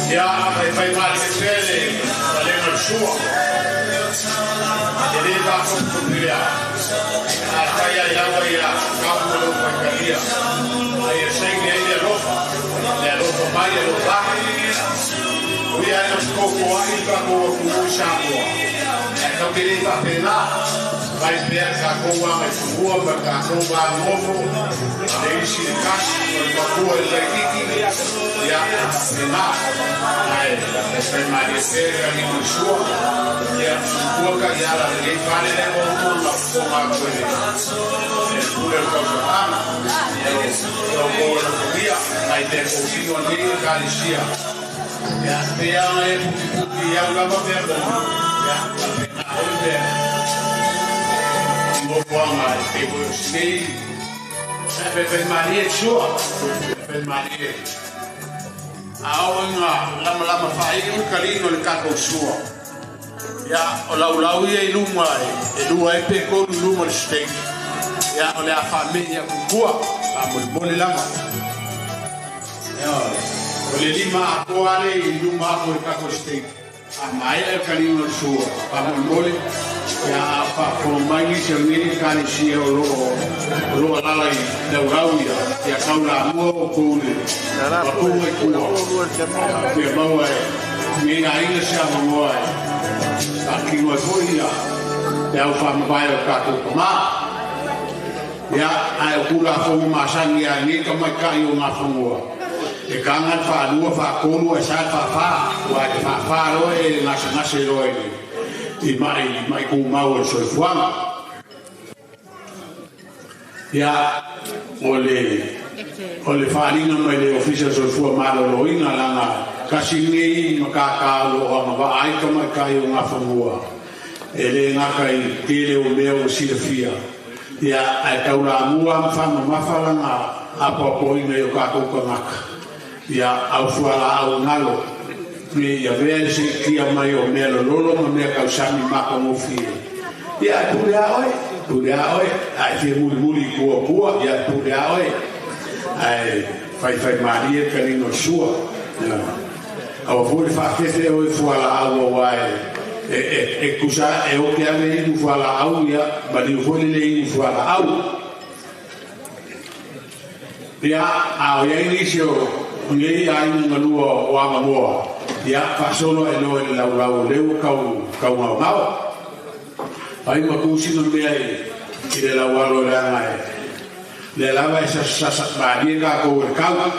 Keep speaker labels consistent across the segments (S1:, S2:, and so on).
S1: Ia, faifai malie pea le palega o le sua. E le faafotufotulia. Afai ai lava ia kapu o lou faitalia. A ia saini ai le alofa. Le alofa mai alofa ake. O ia e koko ai le tatou atunuu i Samoa. Ae tatou te le faapena. Fai pea le tatou agaifanua ma le tatou vanonofo. Le isi le tasi ma le matua i le laititi. Ia, e faapena. Ae faimalie pea le taliga o le sua. Ia, sumua taiala lenei fale lea ua uma ona fofoga atu e le pule o le tausaaga. Ia, o outou alofagia nai mea tosino a nei Ekalesia. Ia, pei lava ona e putiputi i au lava mea moni, ia, faapena foi mea i nofoaga e pei foi o si nei. Ae faifaimalie le sua, faifaimalie. A oo ina lamalama faaiu le taliga o le tatou sua, ia, o laulau ia i luma e lua ai pe tolu i luma o le stage, ia, o le a faamei atu i tua, faamolemole lava. Ioe, o le lima atoa lea i luma atu o le tatou stage, a maea le taliga o le sua, faamolemole, ia, a o faafofoga mai nisi o lenei Ekalesia o lo o lo o alaala i laulau ia, ia taulamua outou i le avatuga i tua, ia, fia maua e lenei aiga se avanoa e faatino ai foi ia le au faamavae o le tatou tama. Ia, ae o Tulafono masani lava i nei tamaitai o Nafanua, e taga le faalua, faatolu ae sa le faafa, aua e te faafa loa e gasegase loa i le i ma'i ma'i tumau o le soifuaga. Ia, o le o le faaaliga mai le Ofisa o le Soifua Maloloina, leaga tasi lenei matata o lo o agavaa ai tamaitai o Nafanua, e le gata i tele o mea ua silafia, ia, ae taulamua ma faamamafa lana apoapoaina i o tatou tagata, ia, au fualaau galo, ne i avea le siitia mai o mea lololo ma mea tausami matagofie. Ia, e pule a oe, pule a oe, a e fia mulimuli i tua o tua, ia, e pule a oe, ae faifaimalie le taliga o le sua. Ia. Aua foi le faafefe oe i fualaau aua e, e, e tusa e ote ave inu fualaau, ia, maliu foi le le inu fualaau. Ia, a o i ai nisi o nei aiga galua o Avanoa, ia, faasolo ae loa i le laulau o lea ua tau taugaogao. Ai ma tu sina mea i, i le laualo leaga e, lea lava e sasasasa malie tatou e le tau.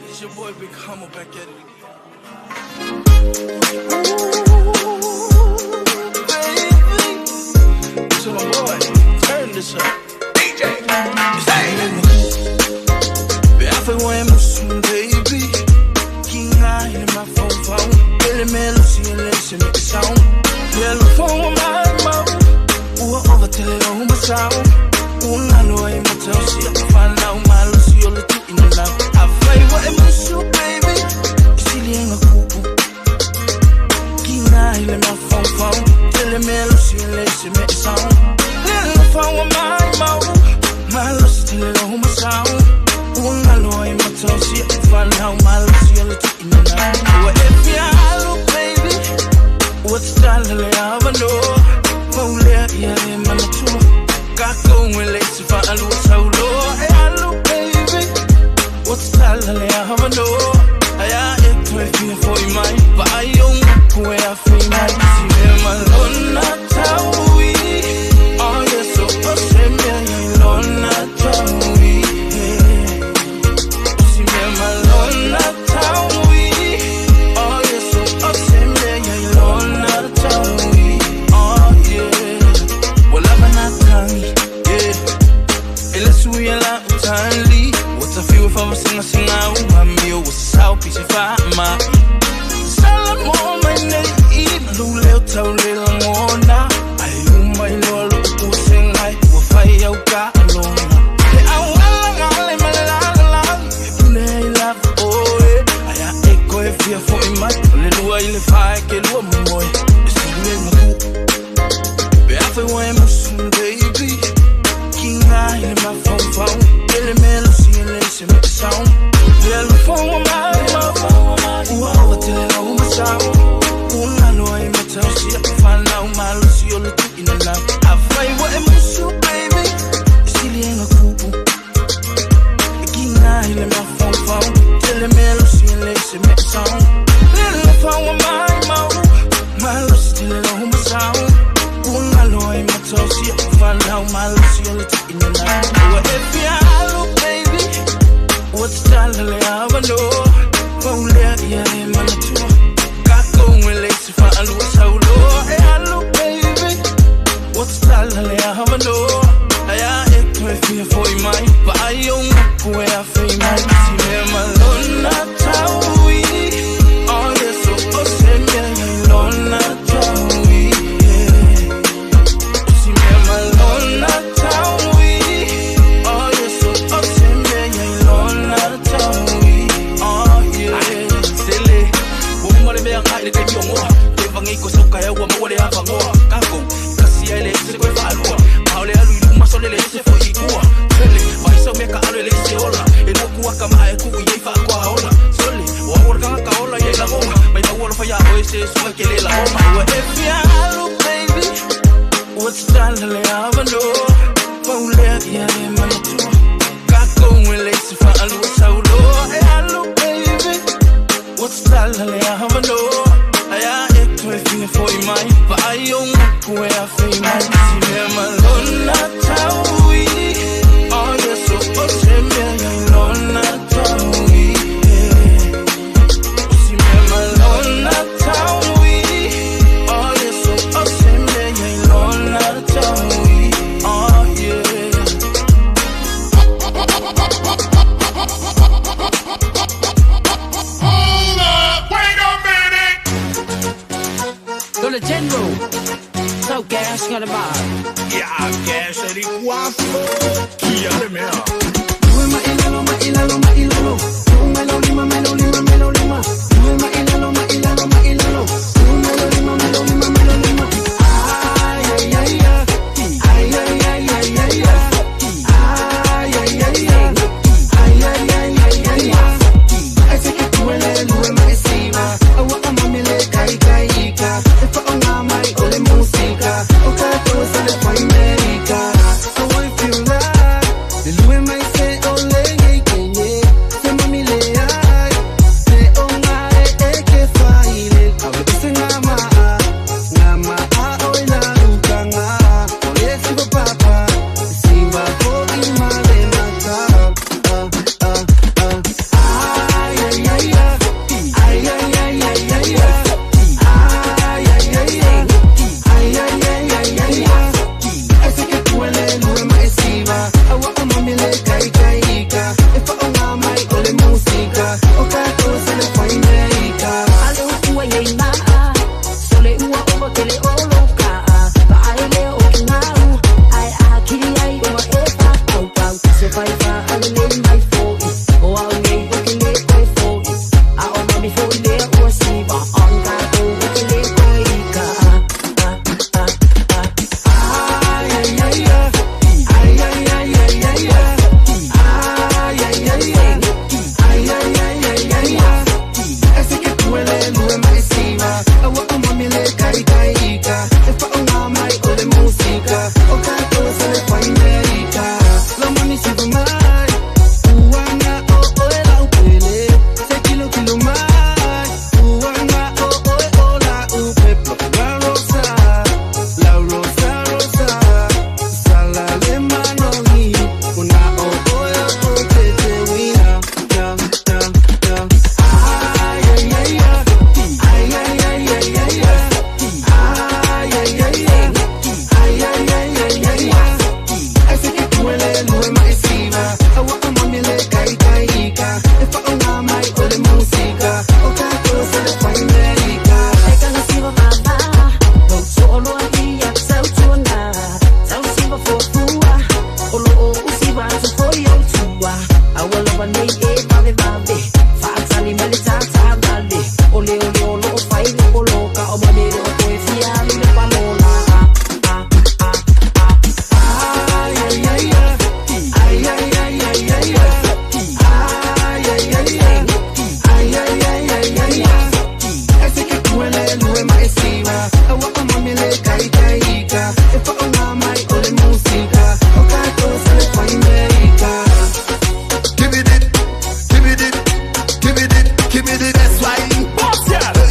S2: It's your boy Big Humble back at it again. Baby. To my boy, turn this up. DJ, baby. King I in my phone. Billy Mel, see you listen to the sound. Telephone my mouth. Ua over tele o masao. Una lo ai matao si find out my lucy o le tu ina lau. I fly wa e musu baby. Sili enga kupu. Kinga ile my phone. Tele melo si listen me sound. Little phone my mouth. My lucy tele o masao. Una lo ai matao si find out my lucy o le tu ina lau. Ua e fia alu baby. What's the le avano? Maulea ia e manatua. Kako le se fa alu saulo. E alu baby. What's the le avano? Aya e toe fia foi mai. Va ai ong ku e a fei mai. Si me malona taui. Oh yes so o se me lona taui. Si me malona taui. Oh yes so o se me lona taui. Oh yeah. Wala manatang yeah. Ele suia la utali. What's a few if I was sing a sing out mami o sao pisi fa ma. Salamo mai nei lule o tau le langona. Ai umai lo lo ku sengai ua fai au ka alona. He au ala ngale malala la. E pune ai la oh eh. Aya e koe fia fo i mai. Le lua i le fae ke lua momoe. E sili e maku. Be a fai wa e musu baby. Kinga ile my phone. Ele melo si ele se me sound. Ele phone my mouth. Ua over tele o masao. Una lo ai matao si find out my lucy o le tu ina lau. I fai wa e musu baby. Sili enga kupu. Kinga ile my phone. Tele melo si ele se me sound. Ele phone my mouth. My lucy tele o masao. Una lo ai matao si find out my lucy o le tu ina lau. Ua e fia alu baby. What's the le avano? Maulea ia e manatua. Kako le se fa alu saulo. E alu baby. What's the le avano? Aya e toe fia foi mai. Va ai ong ku e a fei mai. Si me malona taui. Oh yes so o se me lona taui. Yeah. Si me malona taui. Oh yes so o se me lona taui. Oh yeah.
S3: Sele, wo mare mea ngai le taimi o ngoa. Te vangi ko sauka e ua maua le avangoa. Kako, kasi ai le se koe whaalua. Pao le alu i luma sole le se fo i kua. Sele, vai sau mea ka alo e le se ola. E lua kua ka maa e kuu i ei whaakua ola. Sole, o awara kanga ka ola i ei langonga. Mai maua lo whaia oe se sua ke le langoma.
S2: Ua e fia alu baby. What's the le avano? Maulea ia e manatua. Kako le se fa alu saulo. E alu baby. What's the le avano? Aya e toe fia foi mai. Va ai ong ku e a fei mai. Si me malona taui. Oh yes so o se me lona taui. Yeah. Si me malona taui. Oh yes so o se me lona taui. Oh yeah.
S1: Hold up! Wait a minute!
S4: Dole General. Give me the, give me the, give me the, give me the best wine.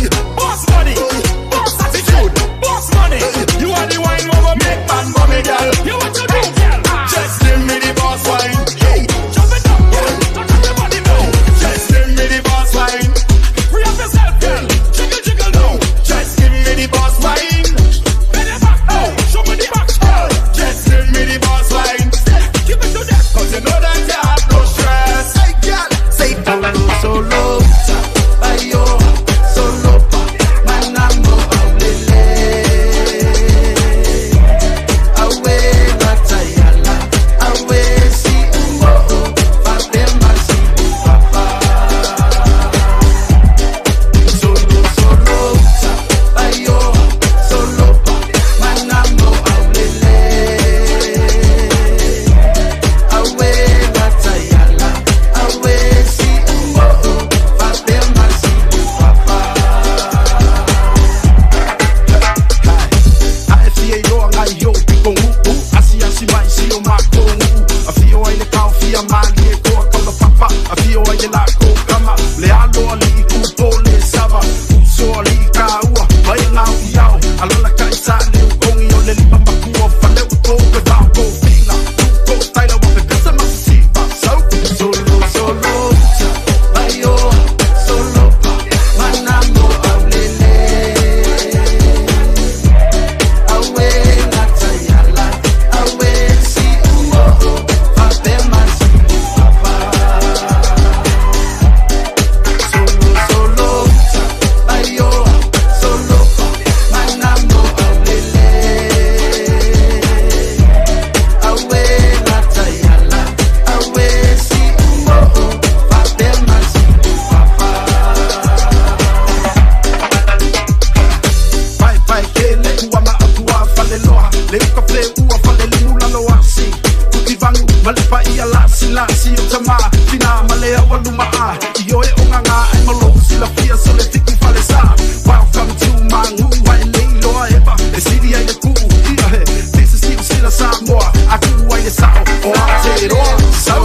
S4: si o tama Tina ma le au aluma a I oe o ngā ai ma lou silafia So le tiki fale sa. Welcome to Mangu Ai leiloa epa E siri ai le kuu Ia he This is Niu Sila Samoa Aku ai le sao O Aotearoa Sau.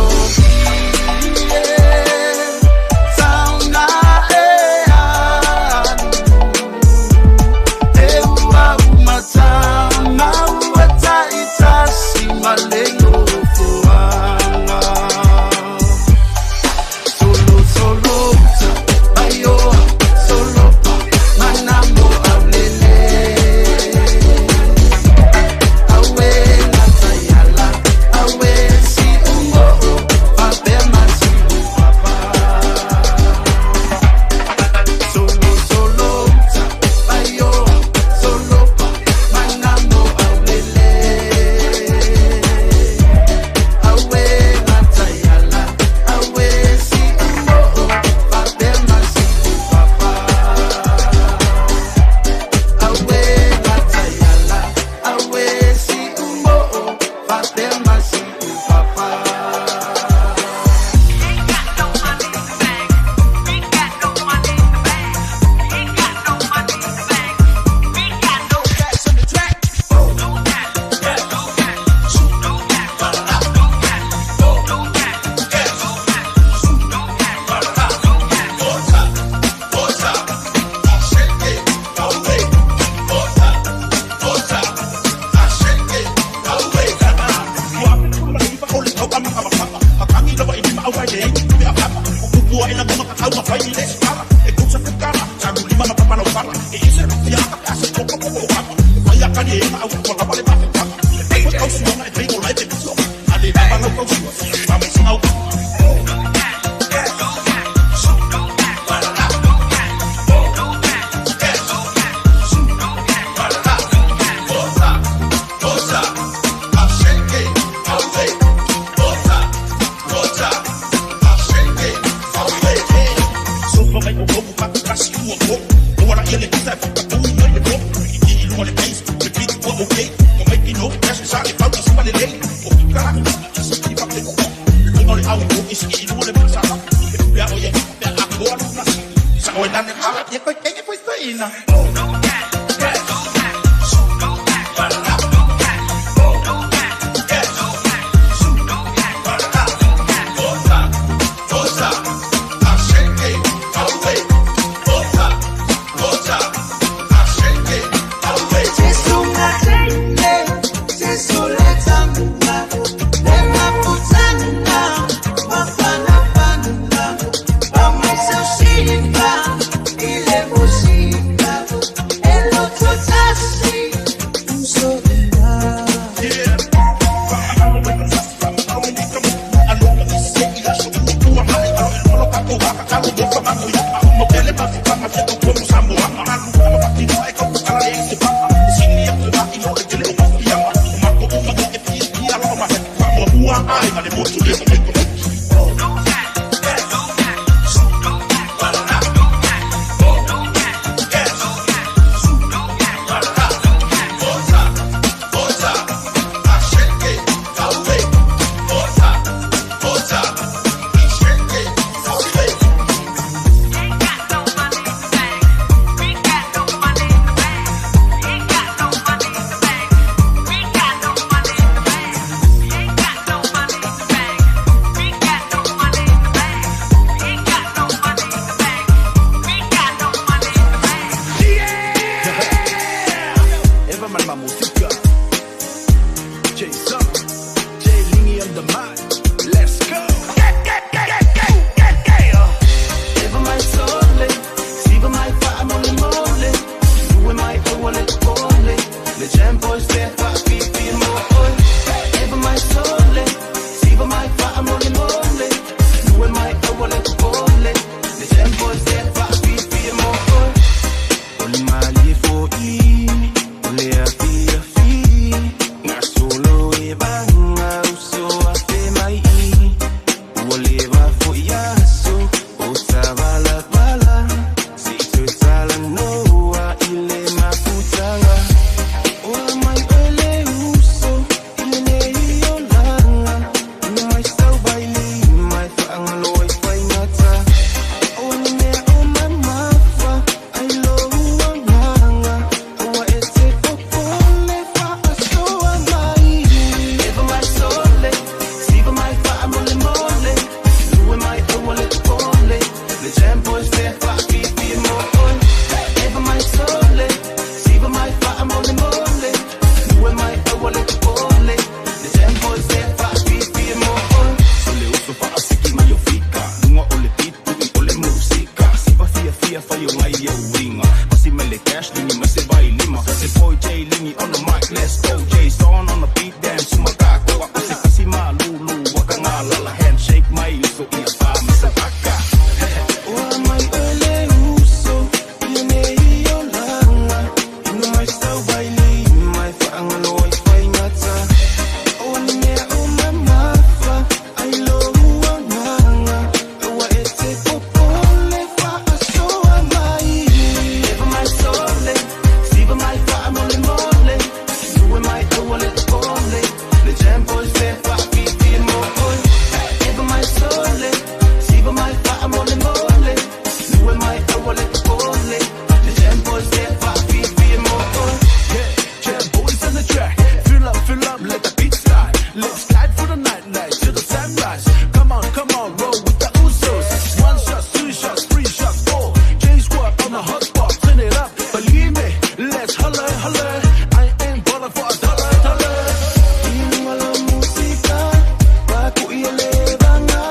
S3: Fai o ngai e uiga pasi mai le cash ligi mai se vai lima se boy J lingi on the mic, let's go. Jason on the beat, dance sumaka ko ako se kasi malulu waka ngā lala handshake mai uso ia fa masataka.
S2: Ua mai ole uso, ia nei o langa. Inu mai sau vai mai whaangalo ai whai ngata. O ani mea o mamafa, ai lo ua nganga. Ua e te popole wha asoa mai. Eva mai sole, siva mai wha mole mole. Nue mai aua le pole, le jam boys te wha fi fi mo oi. Eva mai sole, siva mai wha mole mole. Nue mai aua le pole, le jam boys te wha fi fi mo oi.
S4: Yeah, jam boys on the track. Fill up, let the beat slide. Let's glide for the night, night till the sunrise. Come on, come on, roll with the Usos. One shot, two shots, three shots, four. J Squad on the hot spot, turn it up. Believe me, let's holler, holler. I ain't ballin' for a dollar, dollar.
S2: Ilunga lau musika, paku ia le vanga.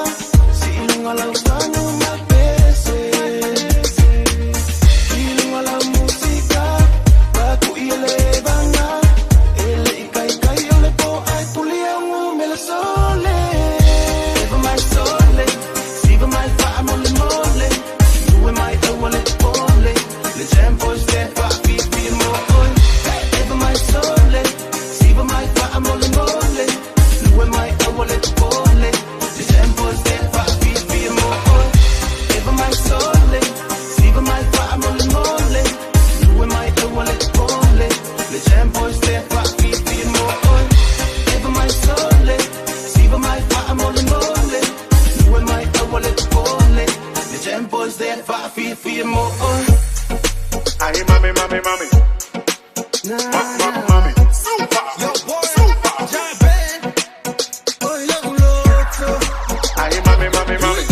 S2: Si ilunga lau fanu ma pese. Ilunga lau musika, paku ia le vanga. Ele i kai kai o le po ai tuli au ngumele sole. Eva mai sole, siva mai fa mole mole. Nue mai aua le pole, le jam boys te fa fi fi mo oi. Eva mai sole, siva mai fa mole mole. Nue mai aua le pole, le jam boys te fa fi fi mo oi. Eva mai sole, siva mai fa mole mole. Nue mai aua le pole, le jam boys te fa fi fi mo oi. Eva mai sole, siva mai fa mole mole. Nue mai aua le pole, le jam boys te fa fi fi mo oi.
S1: Ahí, mami, mami, mami. Ma, ma, mami. Super. Super. Ahí, mami, mami, mami.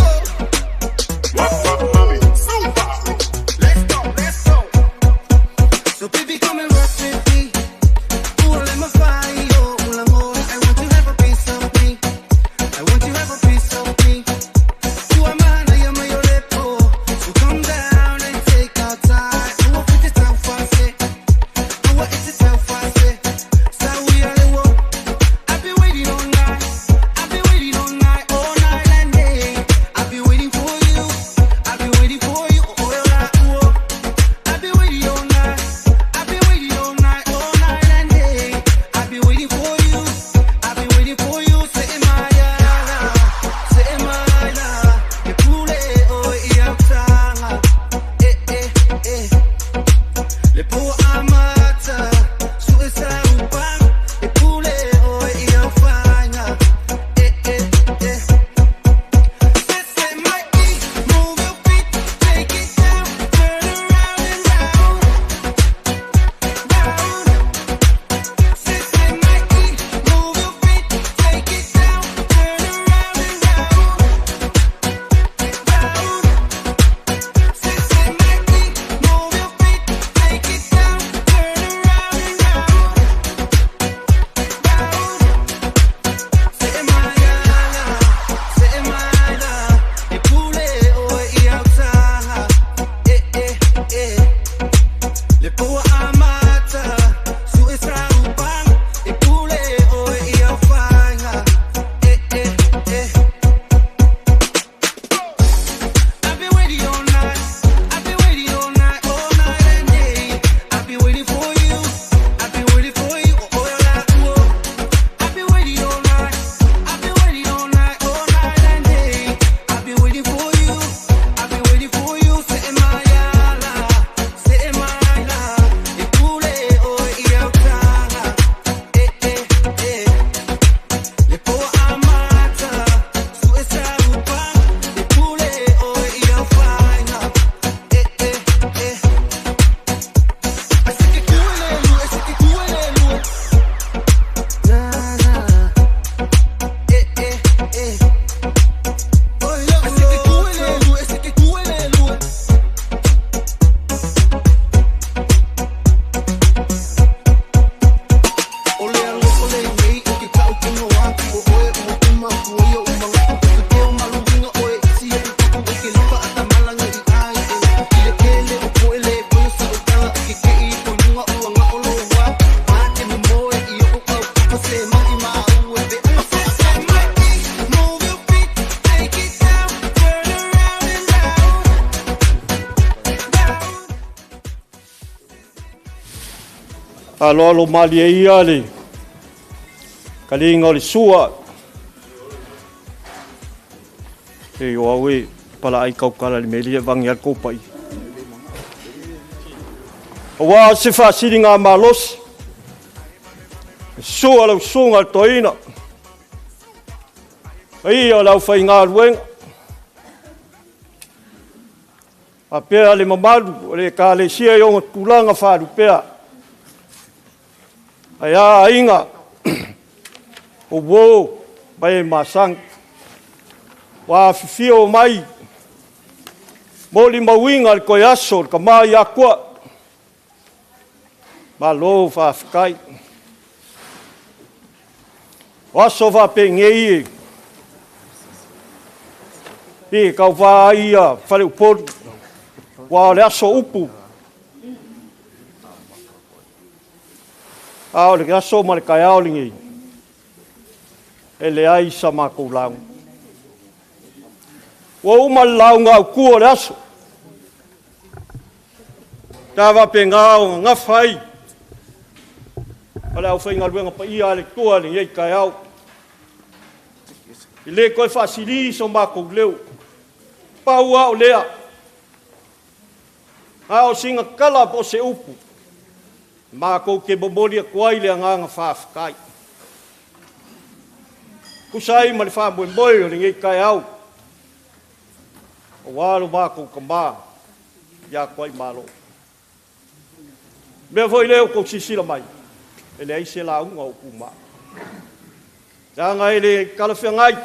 S1: Ma, ma, mami. Super.
S2: Let's go, let's go. So baby, come and rock with me. Ua le mafai o ulangona. I want to have a piece of me. I want to have a piece of me. You are mine, I am your lepo. So come down and take our time. Ua fite tau fase.
S5: Aloalo malie ia le kaliga o le sua. E o au e palaai kaukala le meli e vangi al koupai. Aua se faasiliga malosi, e sua lau susuga le toeaina, paia o le aufaigaluega, faapea le mamalu o le Ekalesia i ona tulaga faalupea. Ae a aiga, o uo ma e masani, ua afifio mai molimauina le toe aso o le Tama ia Atua. Malo faafetai. O aso faapenei e tauva ai ia faleupolu, aua o le aso upu, a o le aso ma le taeao lenei, e leai sa matou lauga. Ua uma le lauga autu o le aso, ta faapena ona gafa ai o le aufaigaluega paia a le Atua i lenei taeao. E le toe faasili so matou leo, pau lava o lea, a o sina tala po o se upu matou te momoli atu ai le agaga faafetai. Tusa ai ma le faamoemoe o lenei taeao, aua lo matou tama ia Tuaimalo. O le mea foi lea ua outou silasila mai, e leai se lauga o tu ma, leaga e le talafeagai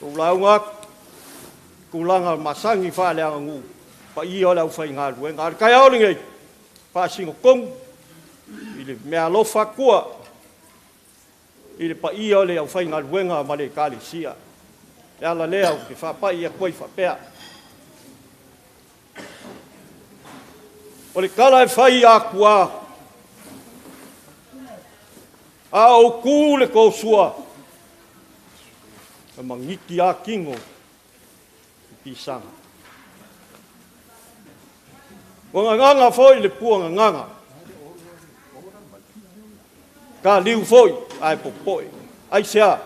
S5: lou lauga atu i tulaga masani faaleaganuu, paia o le aufaigaluega. A o le taeao lenei, faasino tonu i le meaalofa a Atua i le paia o le aufaigaluega ma le Ekalesia. O le ala lea ou te faapai atu ai faapea. O le tala e fai i Atua, a ou tu le tosua, e magiti lava tino i pisaga. Ua gagaga foi le pua gagaga, taliu foi ae popoe. Aisea?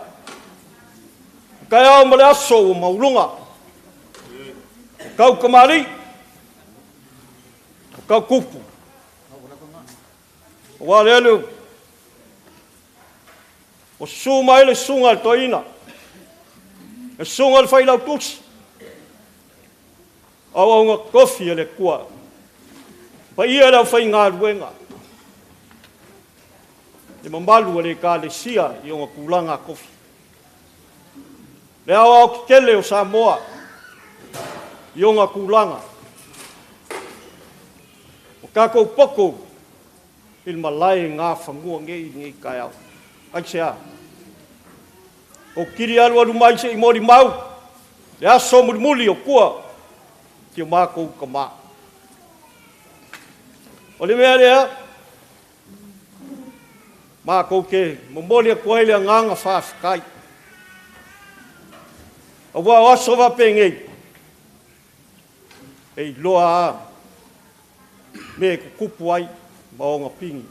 S5: O taeao ma le aso ua maualuga, o tau tamalii, o tau tupu. Aua o lea ua susu mai le susuga i le toeaina, le susuga i le failautusi, auauna totofi a le Atua, paia i le aufaigaluega, le mamalu o le Ekalesia i ona tulaga tofi. Le aoaotetele o Samoa i ona tulaga, o tatou poto i le malae Nafanua nei i lenei taeao. Aisea? O kili alualu mai se i molimau le aso mulimuli o tua si o matou tama. O le mea lea, matou te momoli atu ai le agaga faafetai. Aua o aso faapenei, e iloa lava mea e tutupu ai ma ona pigi.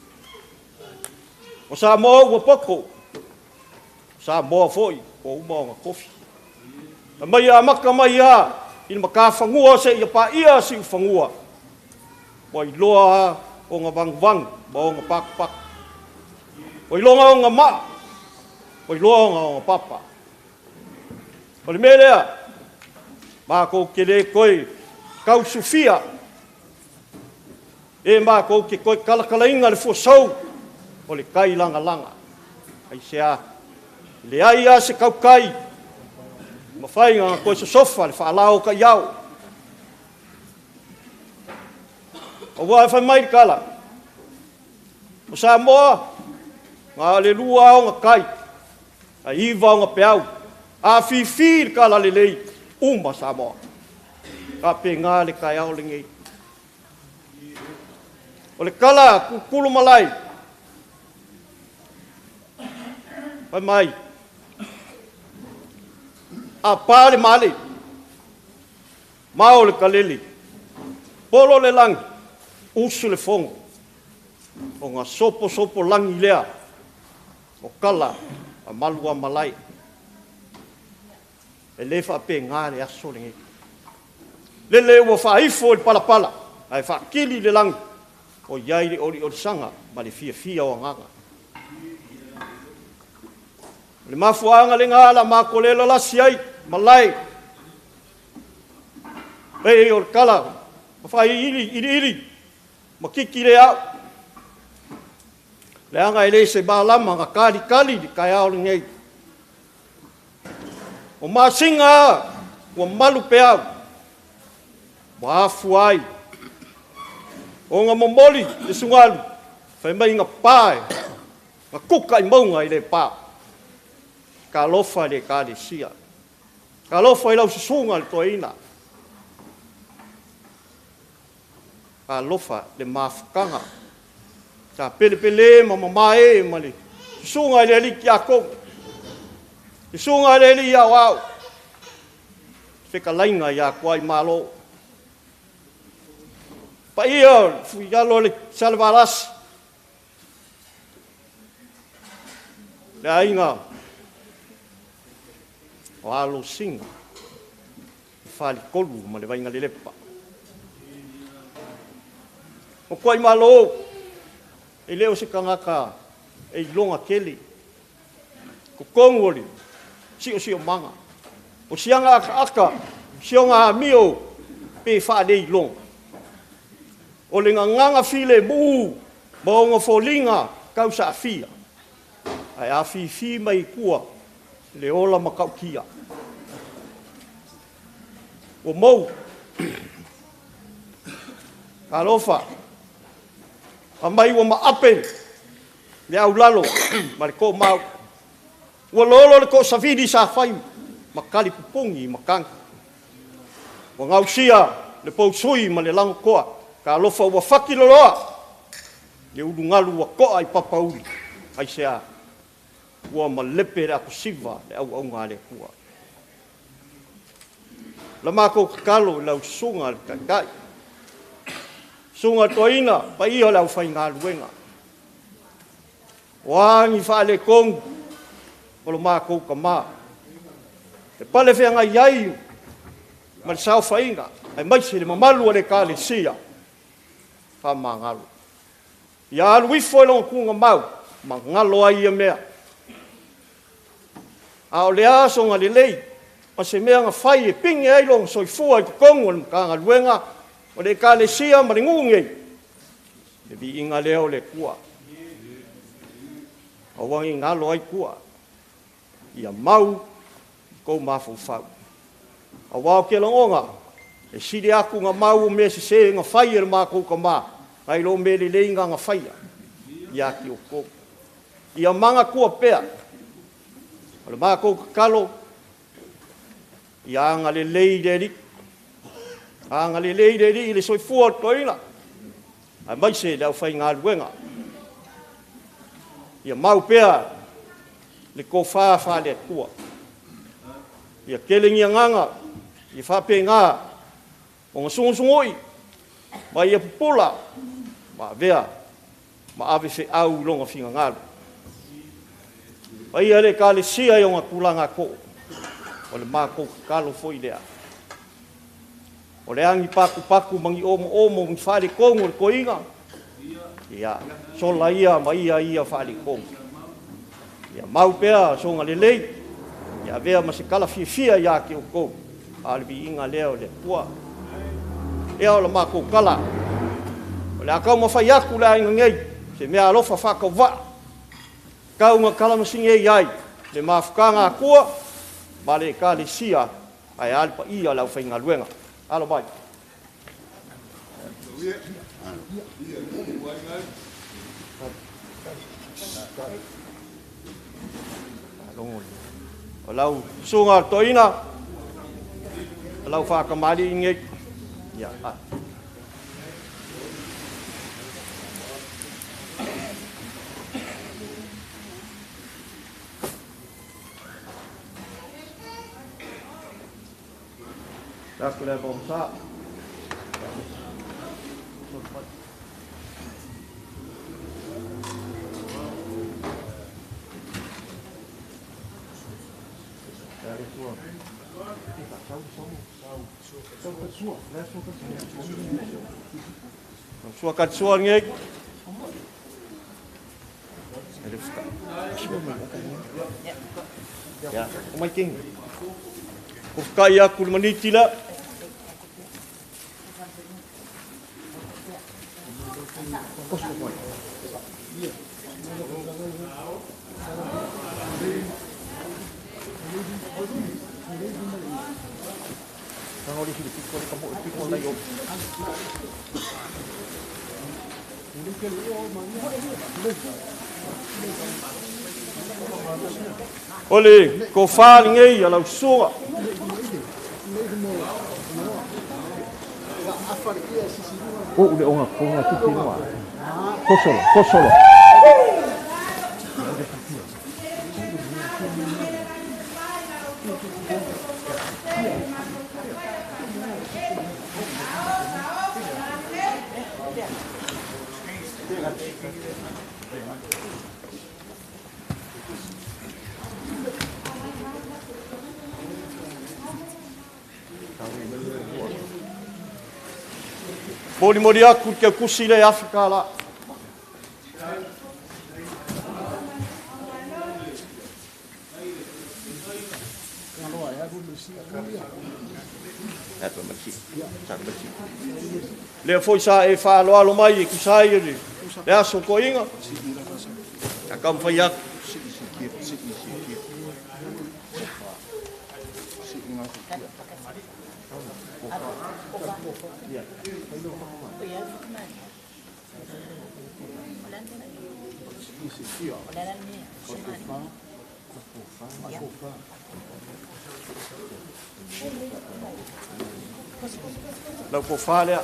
S5: O Samoa ua poto, o Samoa foi ua uma ona tofi. Aumai amata mai lava i le matafanua seia paia siufanua, ua iloa lava ona vanuvanu ma ona patupatu. Ua iloa ona maa, ua iloa ona papa. O le mea lea, matou te le toe tausufia, e matou te toe talatalaina le fuasou o le tai lagalaga. Aisea? Leai lava se tautai mafai ona toe sosofa le faalao o taiao. Aua e fai mai le tala, o Samoa, na o le 2 ona tai, ae 9 ona peau. A fifi le tala lelei, uma Samoa. Faapena le taeao lenei. O le tala kukulu malai, fai mai, a pa le male, mao le kalele, polo le lagi, usu le fogo. Ona soposopolagi lea o tala a maluamalae. E lē faapegā le aso lenei. Lele ua faaifo i le palapala ae faakili le lagi o i ai le oliolisaga ma le fiafia o agaga. O le mafuaaga lena la matou le lalasi ai malae pei o le tala ma faiiliili ma titi le au, leaga e le se malama na talitali le taeao lenei. O masina ua malu peau ua afua ai ona momoli le sugalu fai mai na pa na tuka i mauga e le pa. Talofa i le Ekalesia, talofa i lau susuga i le toeaina, talofa le mafutaga sa pelepele ma mamae ma le susuga i le alii tiakono, susuga i le alii aoao, fetalaiga ia Tuaimalo, paia o le fuialo o le Salevalasi, le aiga o Alosina, le Faletolu ma le Vaigalelepa. O Tuaimalo, e le o se tagata e iloga tele totonu o le siosiomaga. O siana ataata, si ona amio pe faaleiloga, o le gagana filemu ma ona foliga tausaafia, ae afifi mai tua le ola matautia. Ua mou, talofa, aumai ua maape le aulalo ma le toomau, ua lolo le toosavili sa fai ma talipupuni i matagi, ua gausia le pousui ma le lagotoa, talofa ua fati loloa le ulugalu ua toa i papauli. Aisea? Ua malepe le atosiva le auauna a le Atua. La matou tatalo i lau susuga i le Taitai, susuga i le toeaina, paia o le aufaigaluega, o a ni faaletonu o lo matou tama, e pale feagai ai ma le saofaiga aemaise le mamalu o le Ekalesia, faamagalo. Ia alu ifo i lona tuugamau ma galo ai ia mea. A o le a sona lelei ma se mea na fai e pine ai lona soifua i totonu o le Matagaluega o le Ekalesia ma le nuu nei, le viiga lea o le Atua. Aua ne i galo ai tua, ia mau i tou mafaufau. Aua ou te lagona, e sili atu ona mau o mea sese na fai e le matou tama, nai lo mea lelei na na faia ia te outou. Ia manatua pea, o le matou tatalo, ia agalelei le Alii, agalelei le Alii i le soifua o le toeaina, aemaise le aufaigaluega. Ia mau pea le tofa faale-Atua. Ia tele ni agaga, ia faapena ona sugusugui ma ia pupula ma avea ma avefeau i lona finagalo. Paia le Ekalesia i ona tulaga too, o le matou tatalo foi lea. O le a ni patupatu ma ni omoomo ni faaletonu o le toeaina, ia sola ia ma ia ia faaletonu. Ia mau pea soga lelei, ia avea ma se tala fiafia ia te outou, a o le viiga lea o le Atua. Ia o le matou tala, o le a taumafai atu le aiga nei, se mea alofa faatauvaa, tau na talamasine ai le mafutaga a Atua ma le Ekalesia, ae a le paia o le aufaigaluega. Alo mai. O lau susuga o le toeaina, o lau faatamalii nei. Ia, a. Atu le Sua katsua nge. Ya, o mai king. Ko whakai aku le maniti la. Ole, ko whaali ngei a lau suga. O ule onga konga tupi noa. Kosolo, kosolo. Moli moli aku ke kusi le Afrika la. Lea foi sa e whaaloalo mai e kusai e le aso koinga. Ka kamwhai aku. Lau ko whalea.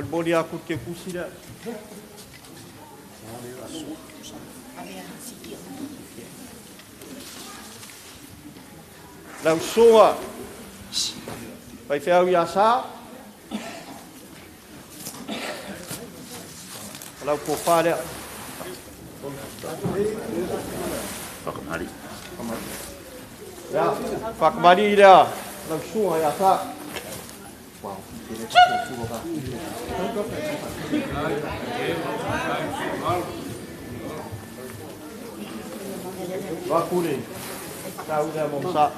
S5: Moli aku ke kusi la. Lau soa. Vai whiau ia sa. Lau ko whalea.
S6: Whakamari.
S5: Ya, whakamari lea. Lau soa ia sa. Wakure, tau lea mo sa.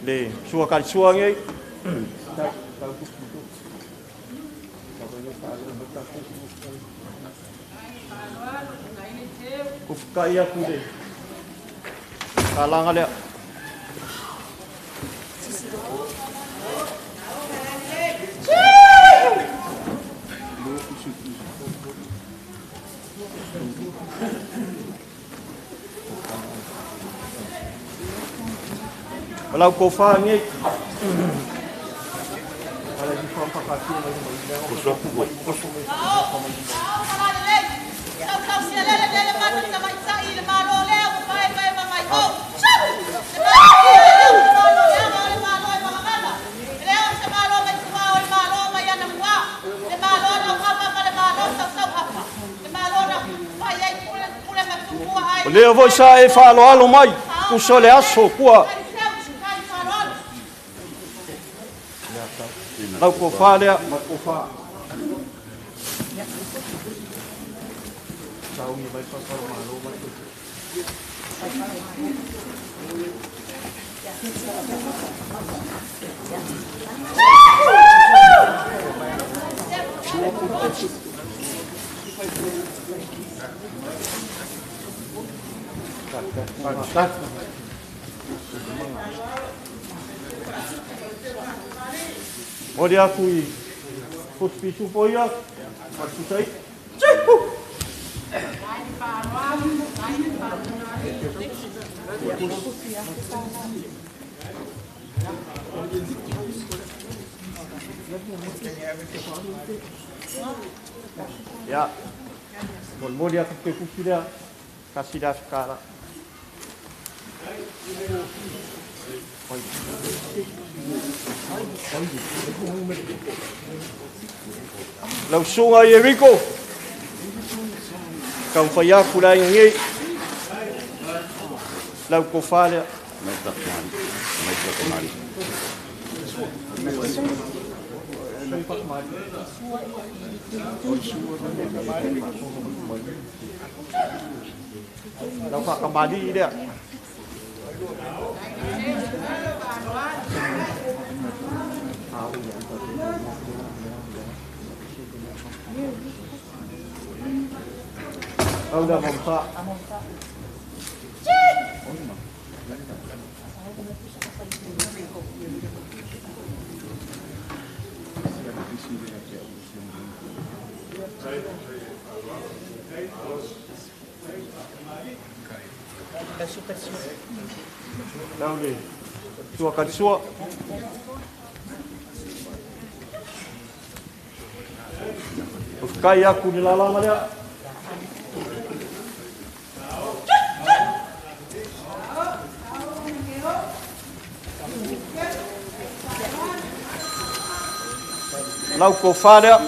S5: Le sua kari sua ngei. Ko whakai aku le. Ka langa lea. Lau ko wha ngei. O lea voi sa e whaaloalo mai, kuso le aso kua. Lau ko whalea, ma ko wha. Moli aku i puspisu poia, patusai. Ya, moli aku ke kusida, kasida sekara. Lau sunga i Eriko, kau whai aku la ingi, lau ko whalea. Lau whakamali i lea. Au da mamsa. Lau le sua katisua. Kai aku ni lala lea. Lau ko wharea.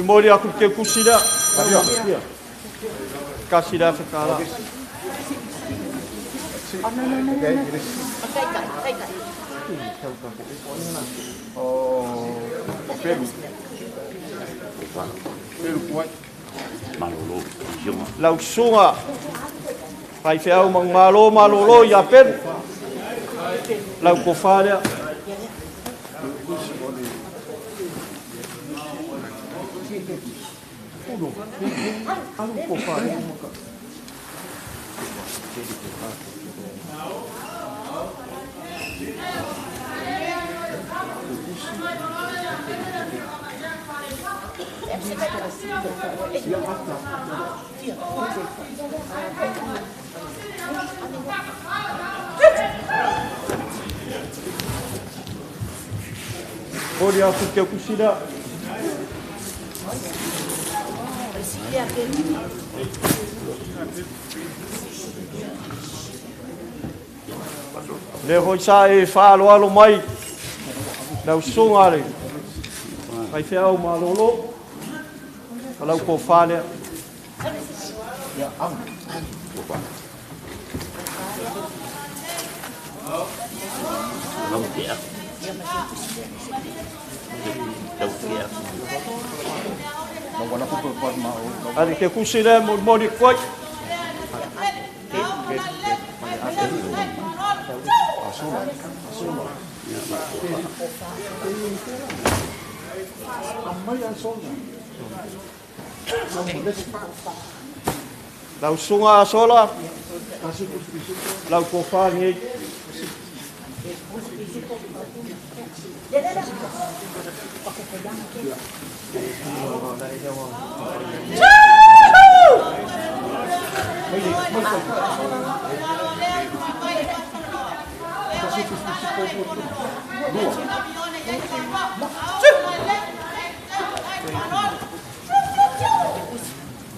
S5: Mori aku ke kusida. Kasida whakara. Lau sunga. Pai whiau mang malo malolo i a peru. Lau ko wharea. Mori aku ke kusida. Le hoi sa e whaaloalo mai lau sunga le kai whiau malolo ka lau ko whalea. Ari ke kusi le mori koi. Lau sunga asola, lau kofa ngi.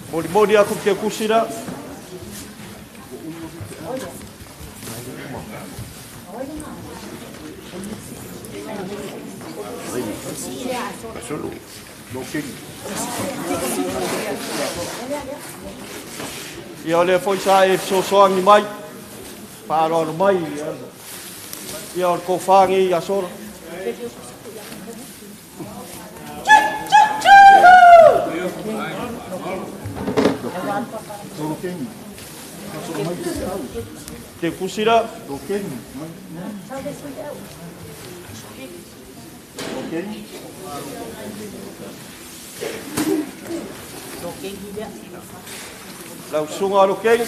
S5: Mori mori aku ke kusira.
S6: Fasolo.
S5: Ia o lea foi sa e fesoasoani mai, faaaloalo mai, ia o le tofa nei ia Sora. Te kusira. Lau susuga o Lokeni.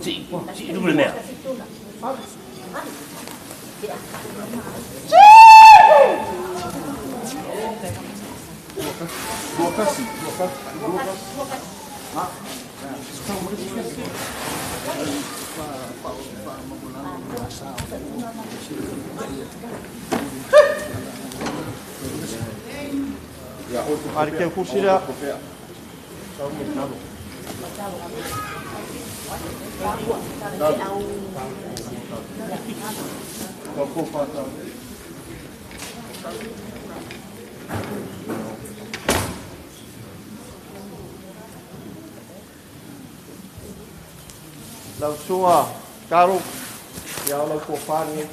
S6: Si, si, le mea.
S5: Ari ke kusira. Lau susuga Karo, ia o lau tofa nei.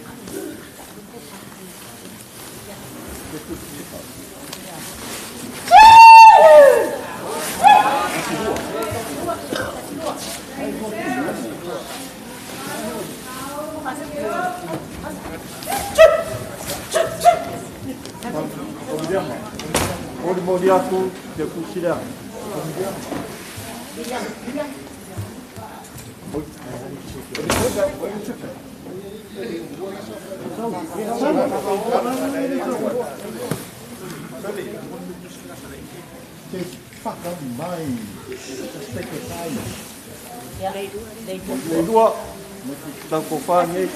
S5: Molimoli atu te kusira. Le lua, lau tofa nei.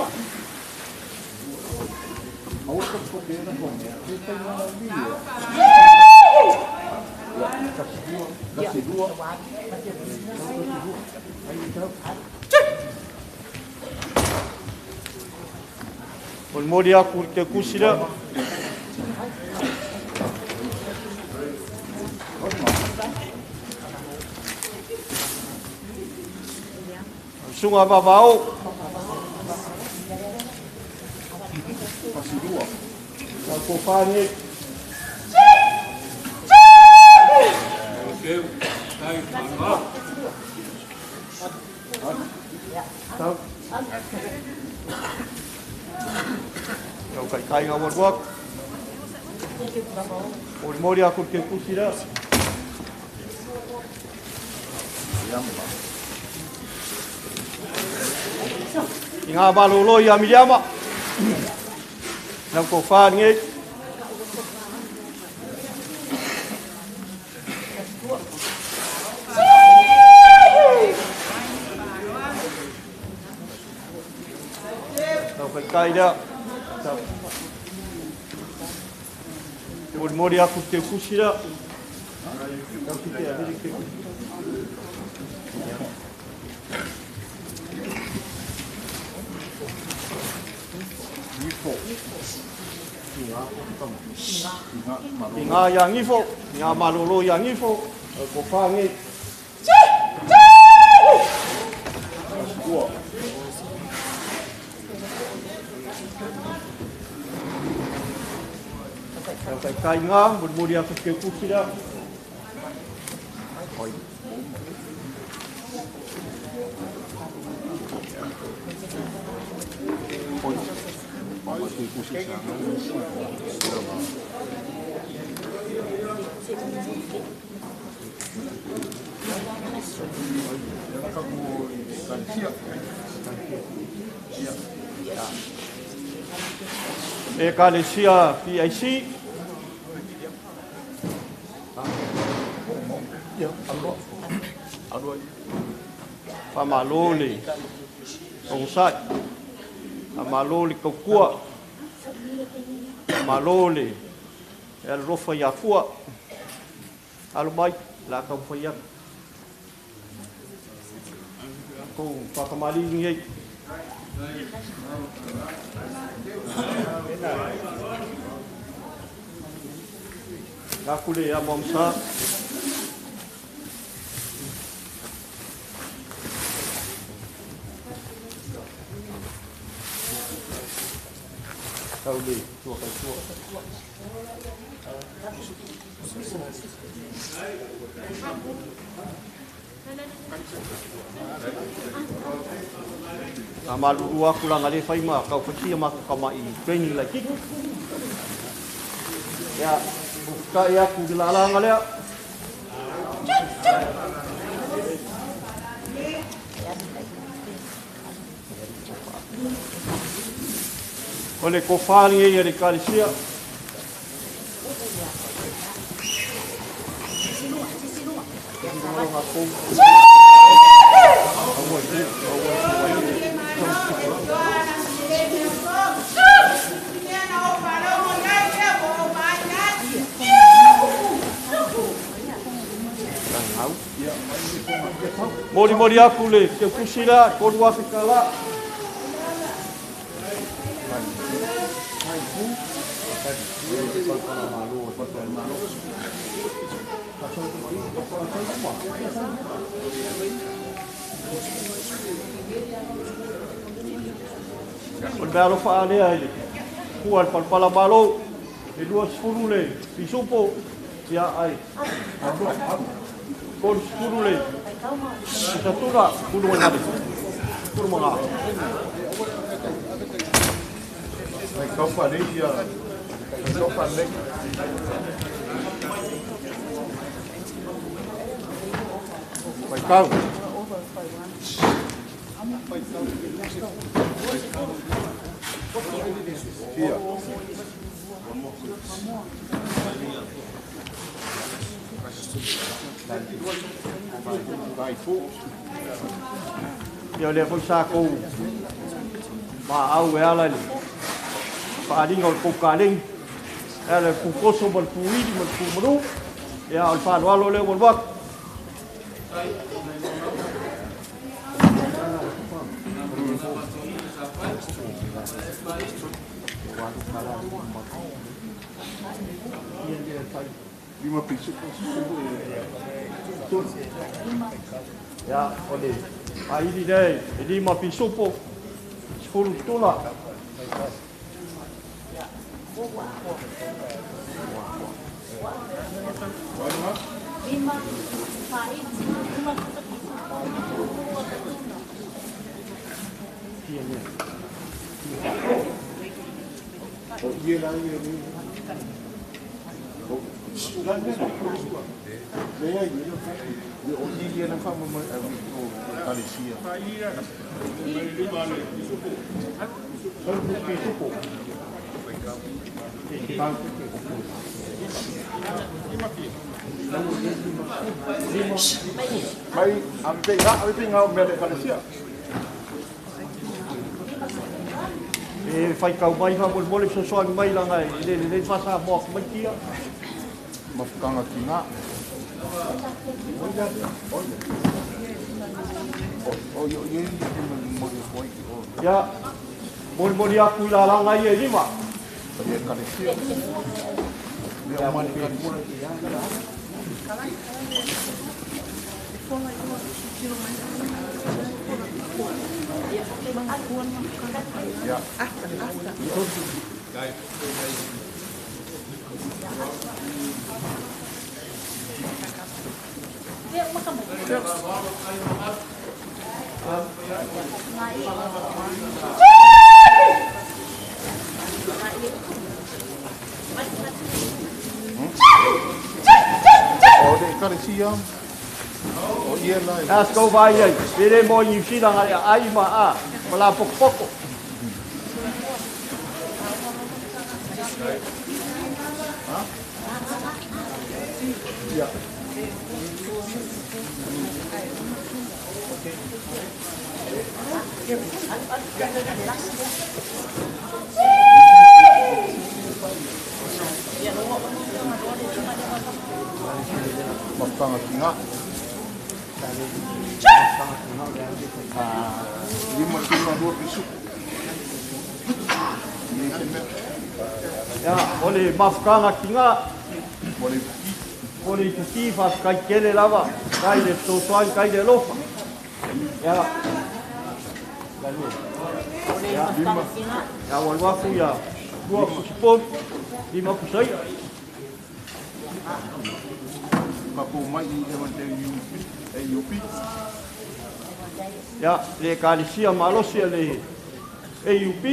S5: Molimoli atu te kusira. Susuga Vavao. Lau tofa nei. Lau kaikaiga o alu atu. Molimoli atu le teukusi lea. I ngā malolo ia Miriama. Lau tofa nei. Lau kaikai lea. Molimoli atu le teukusi lea. Lau kite a le teukusi. I ngā ia ngifo, i ngā malolo ia ngifo, lau tofa nei. Lau kaikai ngā, molimoli atu le teukusi lea. E Ekalesia PIC. Faamalo le ogasai, faamalo le taukua, faamalo le alolofa ia fua. Alo mai, la taumafai atu. Kou whakamali ngi. Ngā kule a mamsa. Tau le, tua kai tua. A maluru aku la ngale whai ma, kau whatia ma kama i training lai kiki. Ia, ka ia ku di la ngalea. O le kofani e le kalisia. Mori mori aku le, te kusila, koru Afrika la. O le mea alofa alea i le kua le palapala malo, e 20 le pisupo, ia ai. 30 le isatura, pulu mai ngale. Pulu manga.
S1: Mai kaupa le ia, mai kaupa le. Mai kau. Ia.
S5: Ia lea foi sa kou ma au e ala i le whaaringa o le koukalengi. E ala le pukoso ma le puili ma le pumanu. Ia o le whaloalo lea o le waka.
S1: Lima pisu.
S5: Ia, o le aili nei, e lima pisupo, 10 tula.
S1: O ie la ie ni. La ne le ia ie le o ie na fa mo o kalesia. Mai ampe nga ampe nga me le kalesia.
S5: E whai kau mai ha mole mole sosoa mai langa e le le fasa mo mai tia.
S1: Mafukanga ki ngā. O yo ye mo mo mo
S5: Ia mole mole aku la langa ia lima.
S1: Ia kalesia. Le o mani kalesia. Ya. O le kalesia. O ia la.
S5: As kau vai ai. Pere mo New Zealand ai ai ma a. Ma la poko poko.
S1: Ya. Mafukanga ki ngā.
S5: Ia, o le mafutaga tiga, mo le ipuki faafetai tele lava, kai le fesoasoani, kai le alofa. Ia, ia, ia ua alu aku ia lua pusi pomu, 5 pusa i'a. Ia, le Ekalesia malosi a le AUP.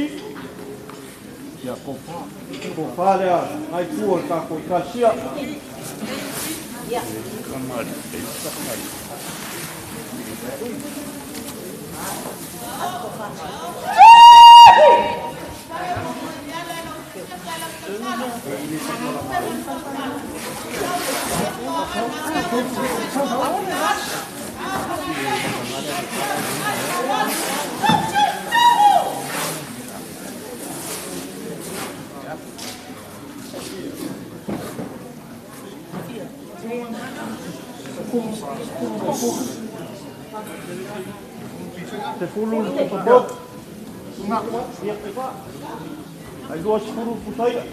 S5: Ia, ko lea ngai tua o le tatou Ekalesia. 10 le pusa pomu. Ia, ai 20 pusa i'a.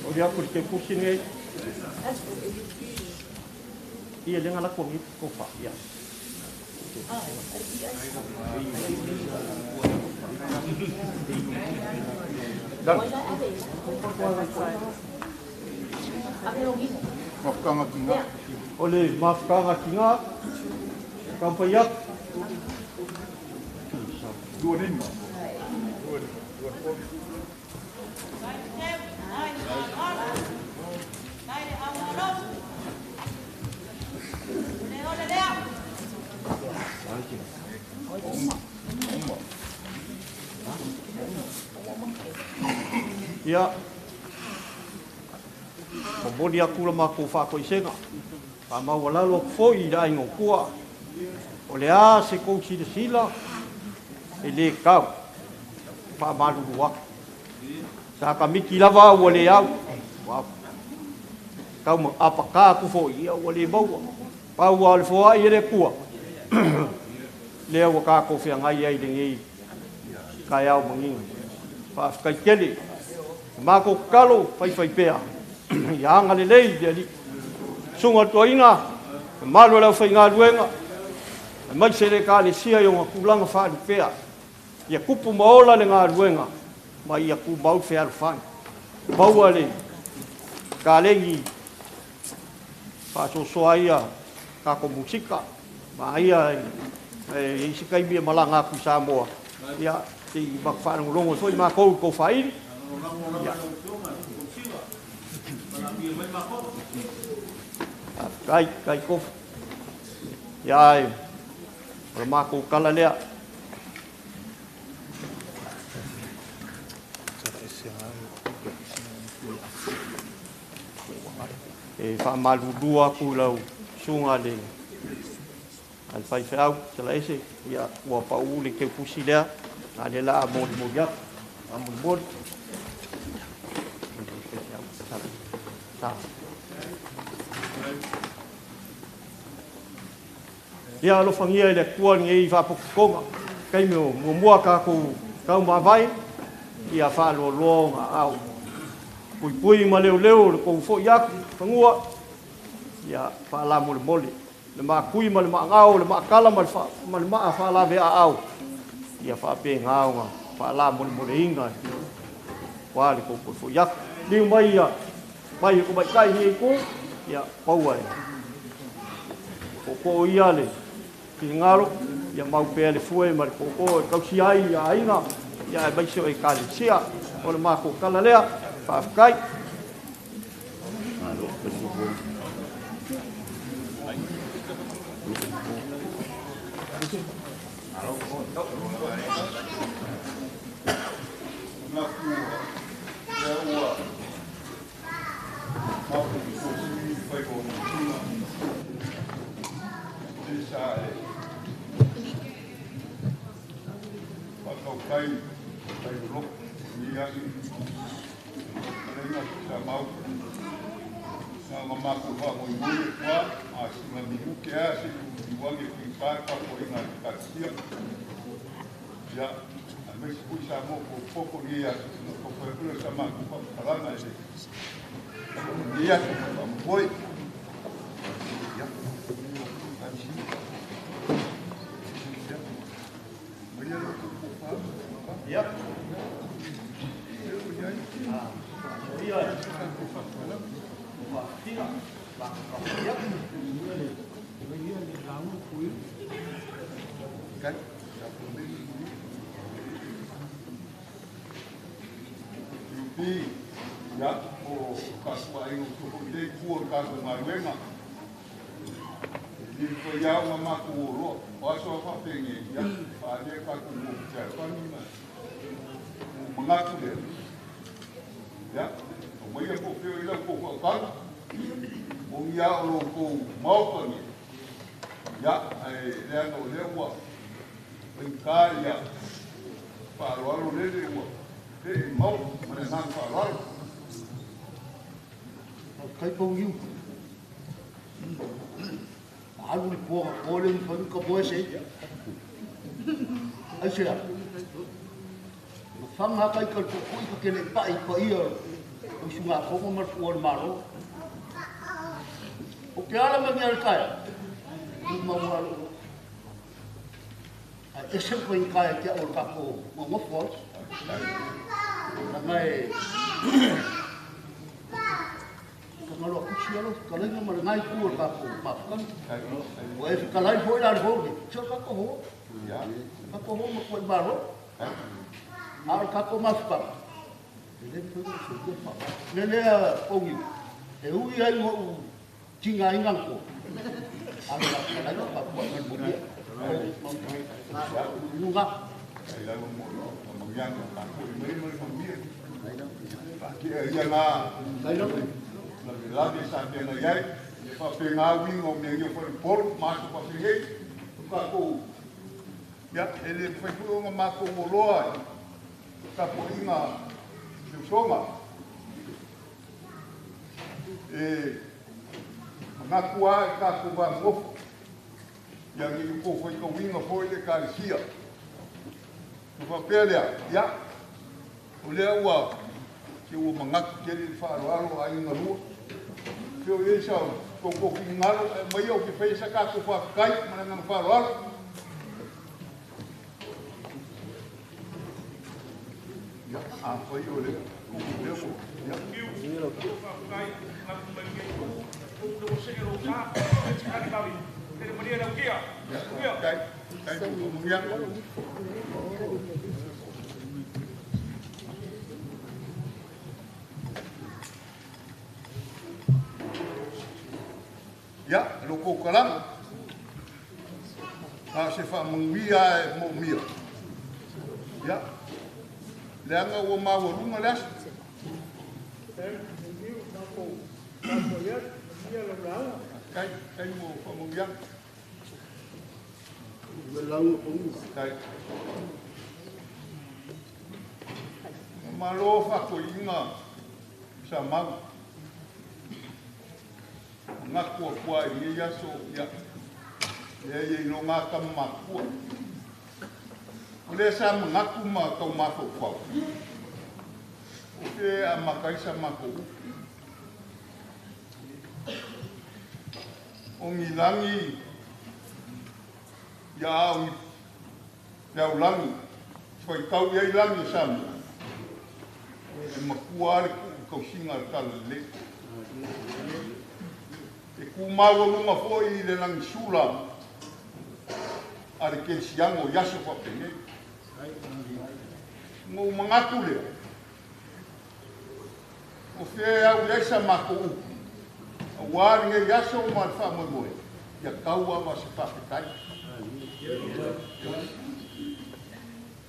S5: O le aku i te pusi nei. Ia lenga la kuangi kofa. Ia. O le mafutaga tiga, taumafai atu. Ia, momoli aku la makou faakoisega. Faamaualalo atu foi i le aiga o tua. O le a se kou silasila, e lē tau. Faamalulu atu. Sa kamiti lava ua lē au. Tau ma apakā atu foi, ia ua lē maua. Pau ua o le foa'i e le Atua. Lea ua tatou feagai ai lenei taeao magiga. Faafetai tele. Matou tatalo faifai pea. Ia agalelei le Alii. Susuga o le toeaina, mamalu o le aufaigaluega, aemaise le Ekalesia i ona tulaga faalupea. Ia tupu ma ola le galuega, ma ia tumau le fealofani. Maua le kalegi faasoasoa ai tatou musika. Ma ia e isi taimi e malaga atu i Samoa. Ia, se i faalogologo ai foi matou i tou faaili. Ia. Faafetai, tai kofa. Ia e, o le matou tala lea. E faamalulua atu i lau susuga le a le faifeau Salaese, ia ua pau le teupusi lea, a le la a molimoli atu. Faamolimoli. Ia alofagia e le Atua lenei faapotopotoga, taimi o muamua tatou taumavae, ia faaloaloa ona aao. Puipui ma leoleo le tou foi atu fanua, ia faalamolemole. Le maakui ma le maagao, le maakala ma le maa faalaveaao, ia faapena ona faalamolemoleina ua le tou foi atu. Liu mai ia, mai e tamaitai nei itu, ia paua e. Popo ia le finagalo, ia mau pea le fue ma le popo e tausia ai ia aiga, ia aemaise o Ekalesia. O le matou tala lea, faafetai.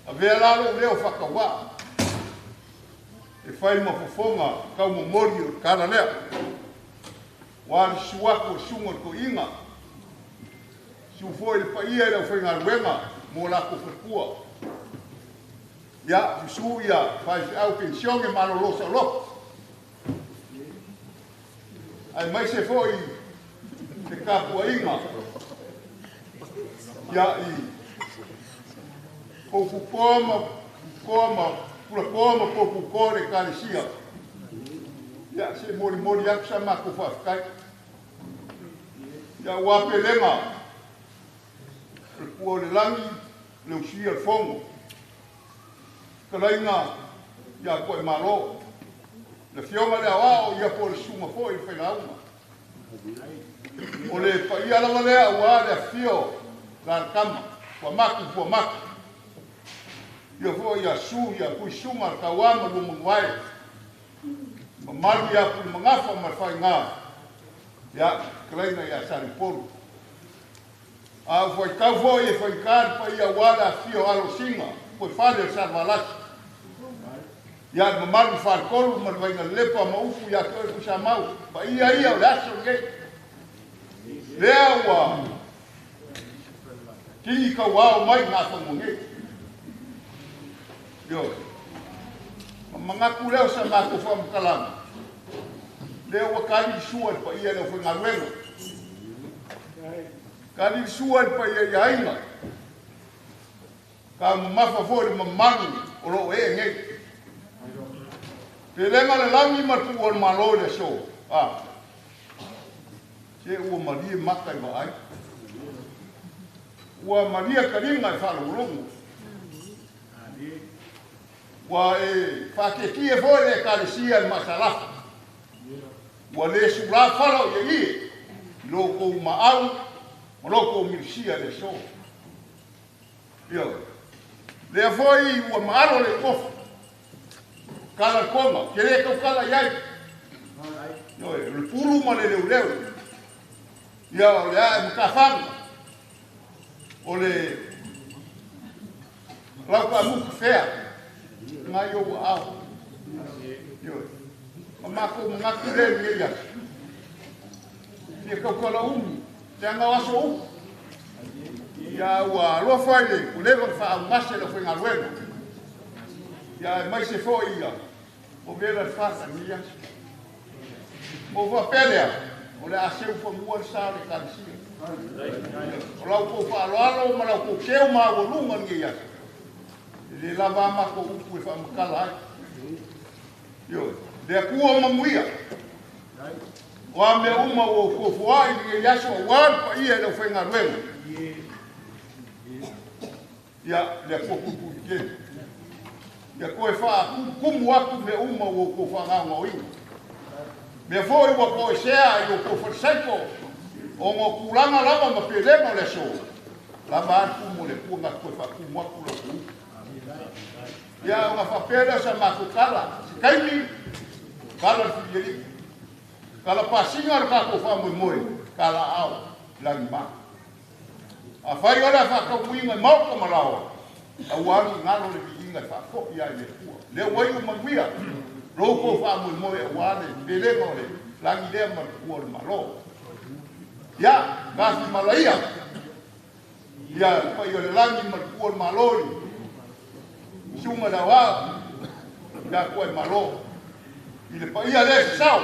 S1: Avea la lou leo faatauā e fai ma fofoga taumomoli o le tala lea, ua le susu atu o le susuga o le toeaina, susu foi i le paia i le aufaigaluega mo latou faletua. Ia, susu ia faifeau penisione malolo saoloto, aemaise foi le tapuaiga ia i Pouputoa ma Putoa ma Pulatoa ma Pouputoa le Ekalesia. Ia, se molimoli atu sa matou faafetai. Ia, ua pelega o le pua o le lagi, le usuia o le fono, fetalaiga ia Tuaimalo, le afioga i le Aoao, ia po o le susuga foi i le Failauga. O le paia lava lea aua le afifio o Fuamatu Fuamatu, ia foi ia Su ia Tuisuga le Tauā ma Lua Manuae, mamalu ia Pulemagafa ma le Faiga, ia fetalaiga ia Saleupolu. A ua faitau foi e faigata le paia aua le afifio o alo o Sina, Fuaifale o Salevalasi, ia le mamalu i Faletolu ma le Vainalelepa ma upu ia te oe Tuisamau, paia ia o le aso lenei. Lea ua kini tauao mai gafaua nei. Ioe. Ma manatu lea o sa matou faamatalaga, lea ua tali le sua i le paia i le aufaigaluega. Tali le sua i le paia i aiga. Taumamafa foi le mamalu o lo o ee nei. Pelega le lagi ma le puu o le Malo i le aso. A. Se ua malie maka i vaai. Ua malie taliga i faalogologo. Ua e faatietie foi le Ekalesia i le maasalafa. Ua le sulā fala o ieie i lo outou maau ma lo outou milusia i le aso. Ioe. Lea foi ua maalo le uofu. Kala le koma, ke le tau kala i ai. Ioe, o le pulu ma le leuleu. Ia, o le ae matafaga. O le lau kaamuki fea. Ngai o ua ao. Ioe. Ma makou manatu le lenei aso. Fia tautala umi, leaga o aso upu. Ia ua alofa i le ua leva ona faaugase le aufaigaluega. Ia aemaise foi ia o vela le fata i lenei aso. Ma ua faapea lea, o le a seu fanua le sa o le Ekalesia. O la outou faaaloalo ma la outou seu maualuga i lenei aso, e le lava a matou upu e faamatala ai. Ioe, le Atua manuia. O a mea uma ua ou fuafuaai i lenei aso aua le paia i le aufaigaluega. Ia, le Atua puipui tele. Ia toe faakumukumu atu mea uma ua outou faagaogaoina. Mea foi ua toesea i outou falesaito, ona o tulaga lava ma pelega o le aso, lava a le kumu o le Atua na toe faakumu atu la outou upu. Ia, ona faapea lea o sa matou tala, se taimi, tala le filialii. Tala pasiga o le tatou faamoemoe, tala aao, lagi ma. Afai o le a faataunuuina i maota ma laoa, aua ne i galo le viiga e faafoi ai i le Atua. Lea ua iu manuia lo outou faamoemoe aua le pelega o le lagi lea ma le pua o le Malo. Ia, tafi malaia, ia le paia o le lagi ma le pua o le Malo i susuga i le aoao, ia Tuaimalo, i le paia lea e sasao.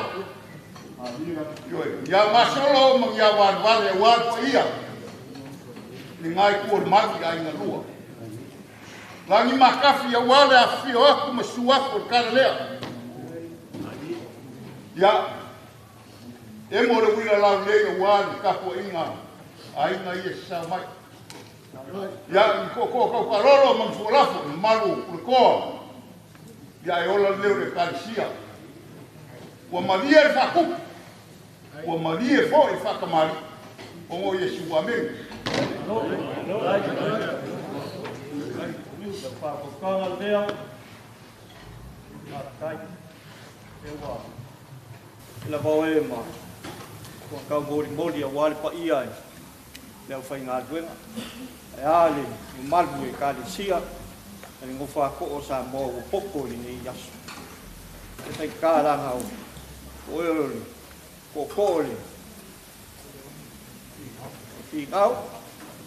S1: Ioe, ia gasolo ma ia valevale aua le paia i lena itu o le malu i aiga lua. Lagi matafi aua le afifio atu ma susu atu o le tala lea. Ia, emo le uila laulelei aua le tapuaiga a aiga ia e sasao mai. Ia, i tootoo taukalolo ma Mafualafo, mamalu o Puletoa, ia e ola le leo o le Ekalesia. Ua malie le faatupu, ua malie foi le faatamalii, ona o Iesu. Amene.
S5: E lava oe ma ua taumolimoli aua le paia i le aufaigaluega. Ae a le mamalu e Ekalesia ma le nofoako'o o Samoa ua poto i lenei aso. E faigata laga o oe o le tootoo o le finau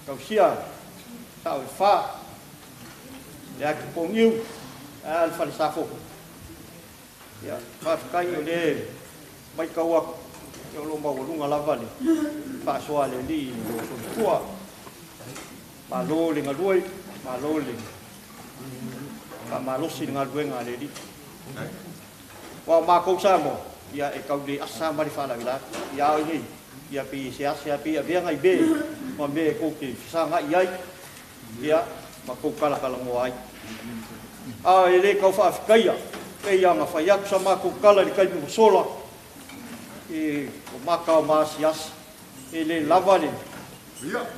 S5: tausia sa'o e fa le ati poniu ae a le falesafoko. Ia, faafetai o lea matau atu o lo o maualuga lava le faasoa a le Alii i lou soifua. Malo le galue, malo le faamalosi i le galuega a le Alii. Aua o matou Samoa, ia e tau le asa ma le faalavelave. Ia a oi nei, ia pei e seasea pei e avea nai mea ma mea e tou te fesagai ai, ia ma tou talatalanoa ai. A e le tau faafetaia, pei lava ona fai atu sa matou tala i le taimi ua sola, e o mata o maasiasi, e le lava le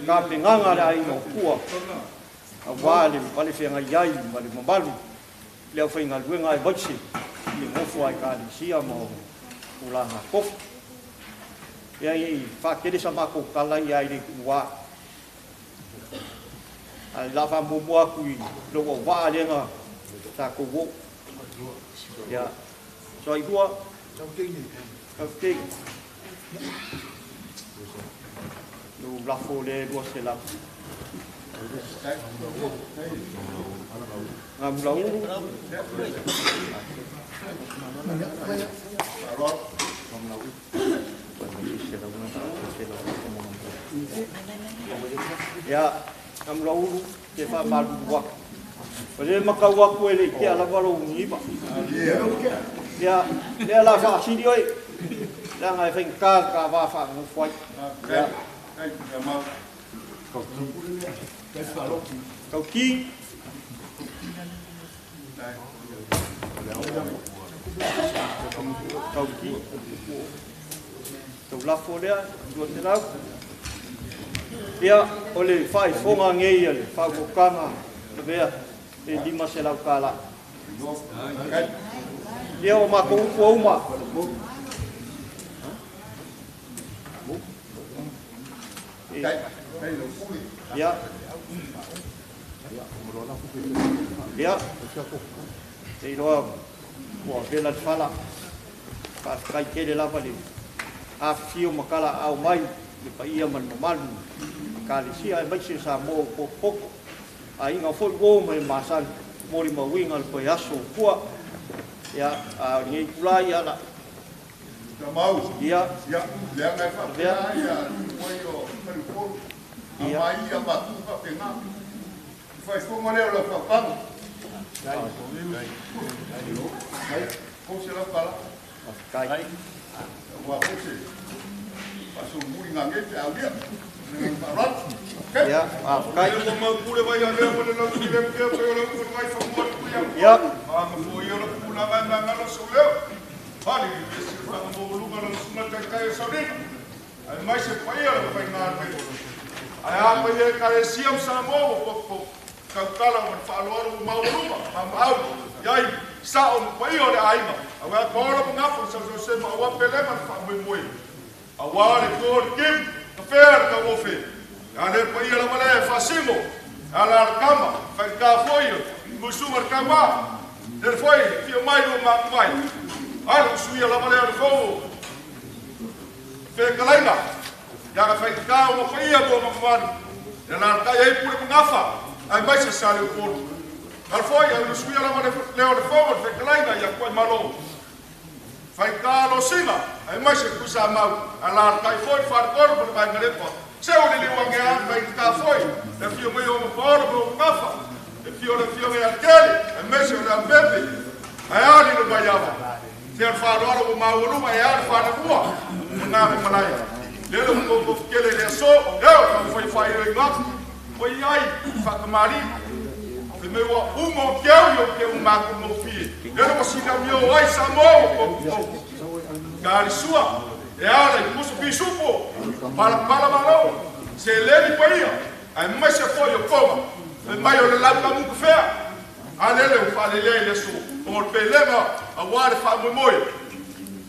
S5: tapenaga a le aiga o Pua, aua le valefeagai ai ma le mamalu i le aufaigaluega aemaise i le nofo a Ekalesia ma ona tulaga tofi. Ia i faatele sa matou tala ia i le tuua. Ae o le a faamuamua atu i lou auvaa lea na tatou oo. Ia, Soailua, Tautei, lou lafo lea e 200. Gamulaulu. Ia, Gamulaulu, te faamalulu atu. O lea e matau atu e le i tea lava lou niva. Ia, lea la faasili oe, leaga e faigata le ta va faanonofo ai. Ia. Tauti. Tauti. Tau lafo lea, 200. Ia, o le faaifoga nei a le faautautaga lavea e 500 tala. Ia, o matou upu ua uma. Ia. Ia. Te iloa ua vela le fala. Faafetai tele lava le afifio ma talaaao mai le paia ma le mamalu i Ekalesia aemaise o Samoa ua potopoto. Aiga foi uo ma e masani molimauina le toe aso o tua. Ia, a o lenei itula ia la.
S1: Tamau.
S5: Ia.
S1: Ia, leaga e faapena ia mai o Faleupolu. A mai ia matou faapena. Faifoga lea o lau faapaga. $300 tala.
S5: Faafetai.
S1: Ua foi se faasolomuli gagei pe a ulia.
S5: Ia, faafetai. Ia.
S1: Ae a paia Ekalesia ma Samoa ua potopoto tautala ma le faaaloalo ua maualuga maamaau i ai sa'o ma paia o le aiga auā paola ma gafa le sausausema auā pele ma le faamoemoe auā le to o le kimu tafea le tauofe a le paia lava lea e faasino e ala le tama faigata foi o muisuga le tama lele foi fia mai lua makumai a le usuia lava lea o le fou fetalaiga ia ga faigata ua paia mo mamalu ia lalatai ai pule ma gafa aemaise sa le upolu. Ala foi a le usuia lava lea o le fou o le fetalaiga ia Tuaimalo. Faigata losiga aemaise Tuisamau ae lalatai foi le faletolu ma le vaega lepa. Seu le liuage a faigata foi le afio mai o Mapaolo ma o Magafa, le afio o le afioga ia Keli aemaise o le Aupepe ae a lilo mai ava. Sea le faaaloalo ua maualuga e a le falelua ma gave malae. Lele ua tou tofukele i le aso, lea o taumafai faailoiga atu ua i ai i faatamalii. Fai mai ua uma o keu i o keu matagofie. Lele ua sinaumio ai Samoa ua potopoto. Kalisua e ala i puso pisupo, palapala malo, seleni paia, aemaise foi o Koga. Fai mai o le lau tamuku fea, a lele ua faalelea i le aso o le pelega aua le faamoemoe.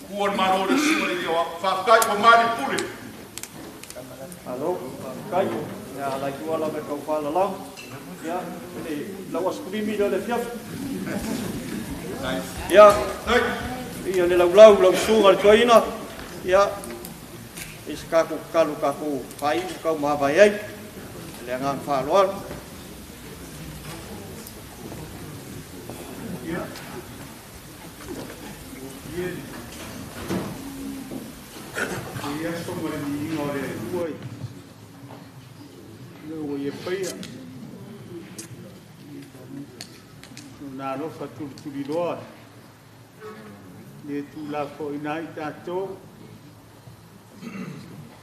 S1: Kua le Malo le susuga i le faafetai ua mali pule.
S5: Malo, faafetai. Ia, ala i tua lava e tau faalalau. Ia, le lau asokulimi lea o le afiafi. Ia, ia le laulau, lau susuga i le toeaina. Ia, i se tatou tatalo tatou faaiu tau mavae ai. Le agaga faaaloalo.
S7: Ia, i aso ma le viiga o le Atua i mea ua ia faia. Lona alofa tulituliloa le tuulafoaiina ai tatou.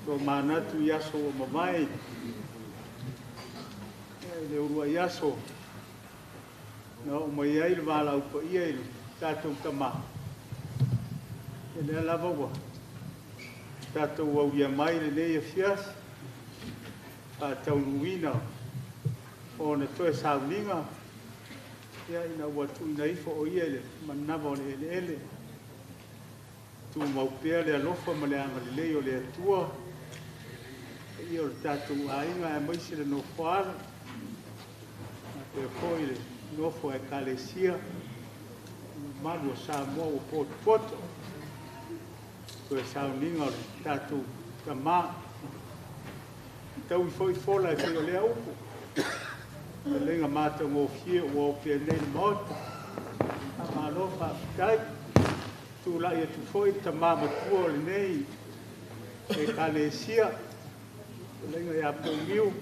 S7: Tomanatu i aso ua mavae, i le uluai aso na oo mai ai le valaau paia i le tatou Tama, ia lea lava ua tatou aulia mai lenei afiafi, faataunuuina ona toe sauniga, ia ina ua tuuina ifo o ia i le manava o le eleele. Tumau pea le alofa ma le agalelei o le Atua, ia o le tatou aiga aemaise le nofo alo, faapea foi le nofo a Ekalesia, mamalu o Samoa ua potopoto. Toe sauniga o le tatou Tama. Taui foi fola e fai o lea upu. Fetalaiga matagofie ua opea nei i le Maota. Faamalo faafetai. Tulai atu foi le tama matua o lenei Ekalesia, fetalaiga ia Pouliu,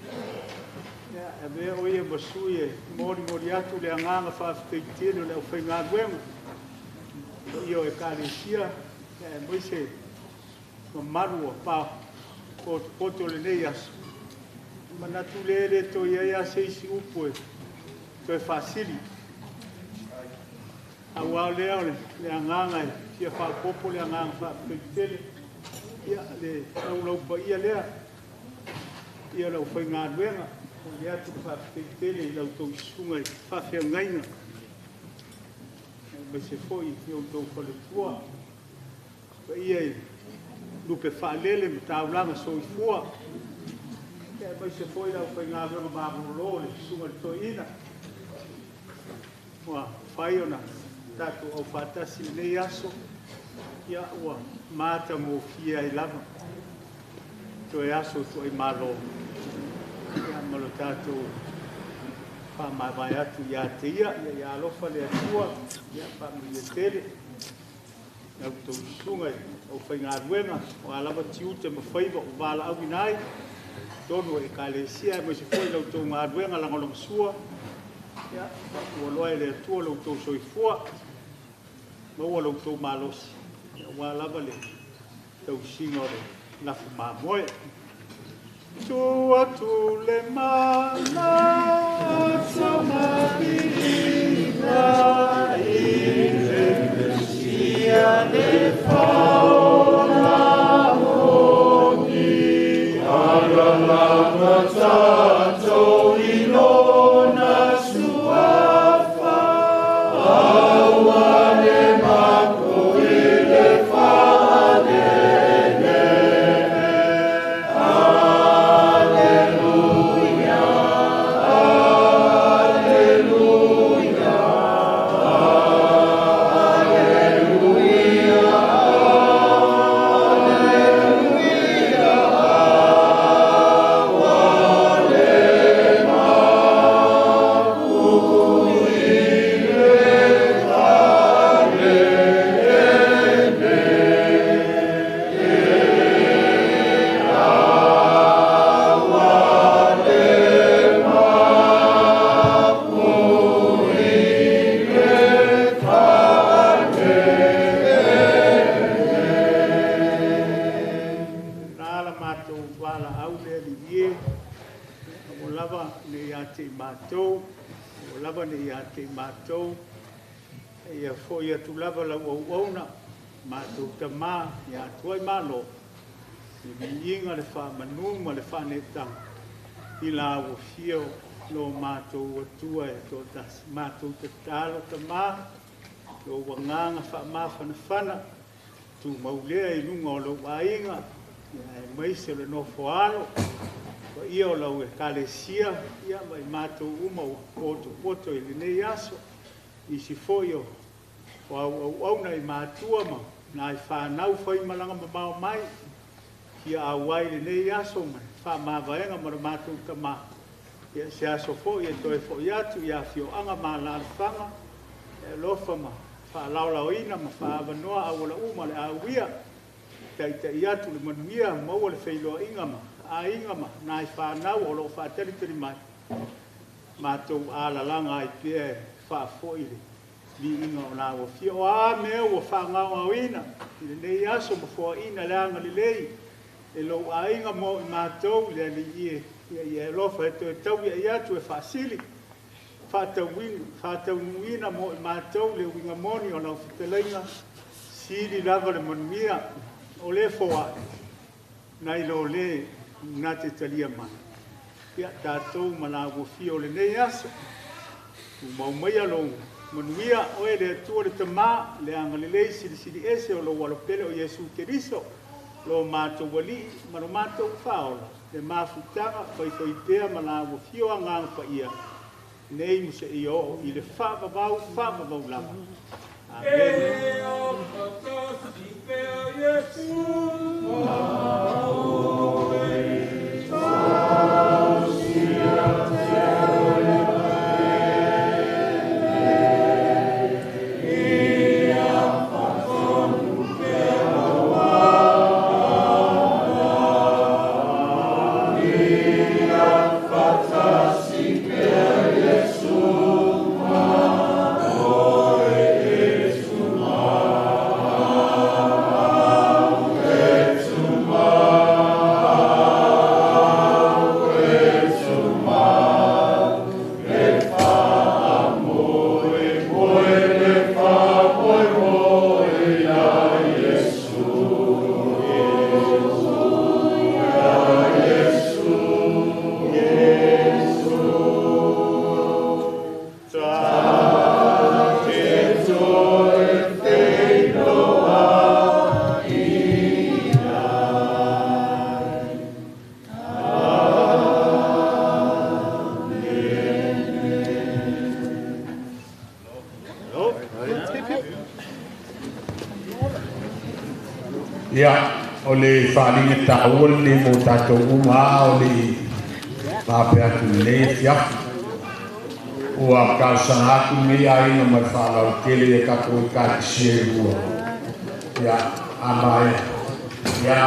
S7: ia, e avea o ia ma sui e molimoli atu le agaga faafetai tele o le aufaigaluega, paia o Ekalesia, aemaise mamalu o potopoto o lenei aso. Manatu lea e le toe i ai lava se isi upu e toe faasili. Aua o lea o le agaga e fia faaopoopo le agaga faafetai tele, ia, le laulau paia lea, ia le aufaigaluega, o le atu le faafetai tele i la outou susuga i faafeagaiga, aemaise foi i outou faletua, paia i lupe faalele ma taulaga soifua, aemaise foi le aufaigaluega malolo le susuga i le toeaina, ua mafai ona tatou aufaatasi i lenei aso, ia ua matagofie ai lava toe aso tuaimalo, ia ma lo tatou faamavae atu ia te ia, ia alofa le Atua, ia faamanuia tele lau outou susuga i aufaigaluega, o a lava tiute ma faiva ua valaauina ai totonu o Ekalesia, aemaise foi la outou galuega lagolagasua, ia ua loa e le Atua lo outou soifua, maua lo outou malosi, aua lava le tausiga o le lafu mamoe. Tu atu le mana tamabiliga i le Mesia le faola oni agalama tatou i lona suafa aua le mako i le faalele. Alleluia, alleluia, alleluia, alleluia, aua le mapu i le faalele. Aua le mapu i le faalele. La la matou valaau le Alii e, ua lava ne i ia te i matou, ua lava ne i ia te i matou, ia foi atu lava lau auauna, matou Tama ia atua i malo, le viiga, le faamanu ma le faaneetaga, i la ua fia lo matou Atua e toatasi. Matou tatalo Tama, lou agaga faamafanafana, tumau lea i luga o lou aiga, aemaise o le nofo alo, Paia o lau Ekalesia, ia, ma i matou uma ua potopoto i lenei aso. Nisi foi o au auauna i matua ma nai fanau faimalaga mamao mai, fia auai i lenei aso ma le faamavaega ma le matou tama. Ia, se aso foi e toe foi atu i afioaga ma alaalafaga, e alofa ma faalaolaoina ma faaavanoa auala uma le auia, taitai atu le manuia, maua le feiloaiga ma aiga ma nai fanau o lo o faatalitali mai, matou alalaga ai pea e faafoi le viiga o la ua fia. O a mea ua faagaogaoina i lenei aso ma foaina le agalelei e lou aiga mo i matou le Alii e, ia ia alofa e toe tauiai atu e faasili faataunuuina mo i matou le uiga moni o lau fetalaiga, sili lava le manuia o le foai nai lo le na te talia mai. Ia tatou ma la ua fia o lenei aso, tumau maia lou manuia, oe le Atua le Tamā, le agalelei silisili ese o lou Alopele o Iesu Keriso, lo matou Alii ma lo matou Faaola, le mafutaga faifaipea ma la ua fia o Agaga Paia, nei ma seia oo i le faavavau faavavau lava. Amene.
S1: Ia, o le faaaliga taua lenei mo tatou uma a o le faapea atu lenei afiafi. Ua talosaga atu lenei aiga ma le faaaloalo i a tatou Ekalesia e lua. Ia, a maea. Ia,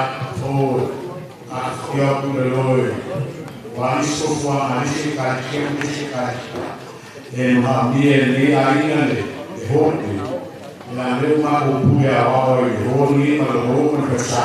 S1: o afifio atu le loe. Ua alisi sofuaga a le isi Ekalesia ma le isi Ekalesia. E mahaamia e lenei aiga le holiday. Ia, lea ua matou pule aoao ai le holiday ma le hou ma le falesa.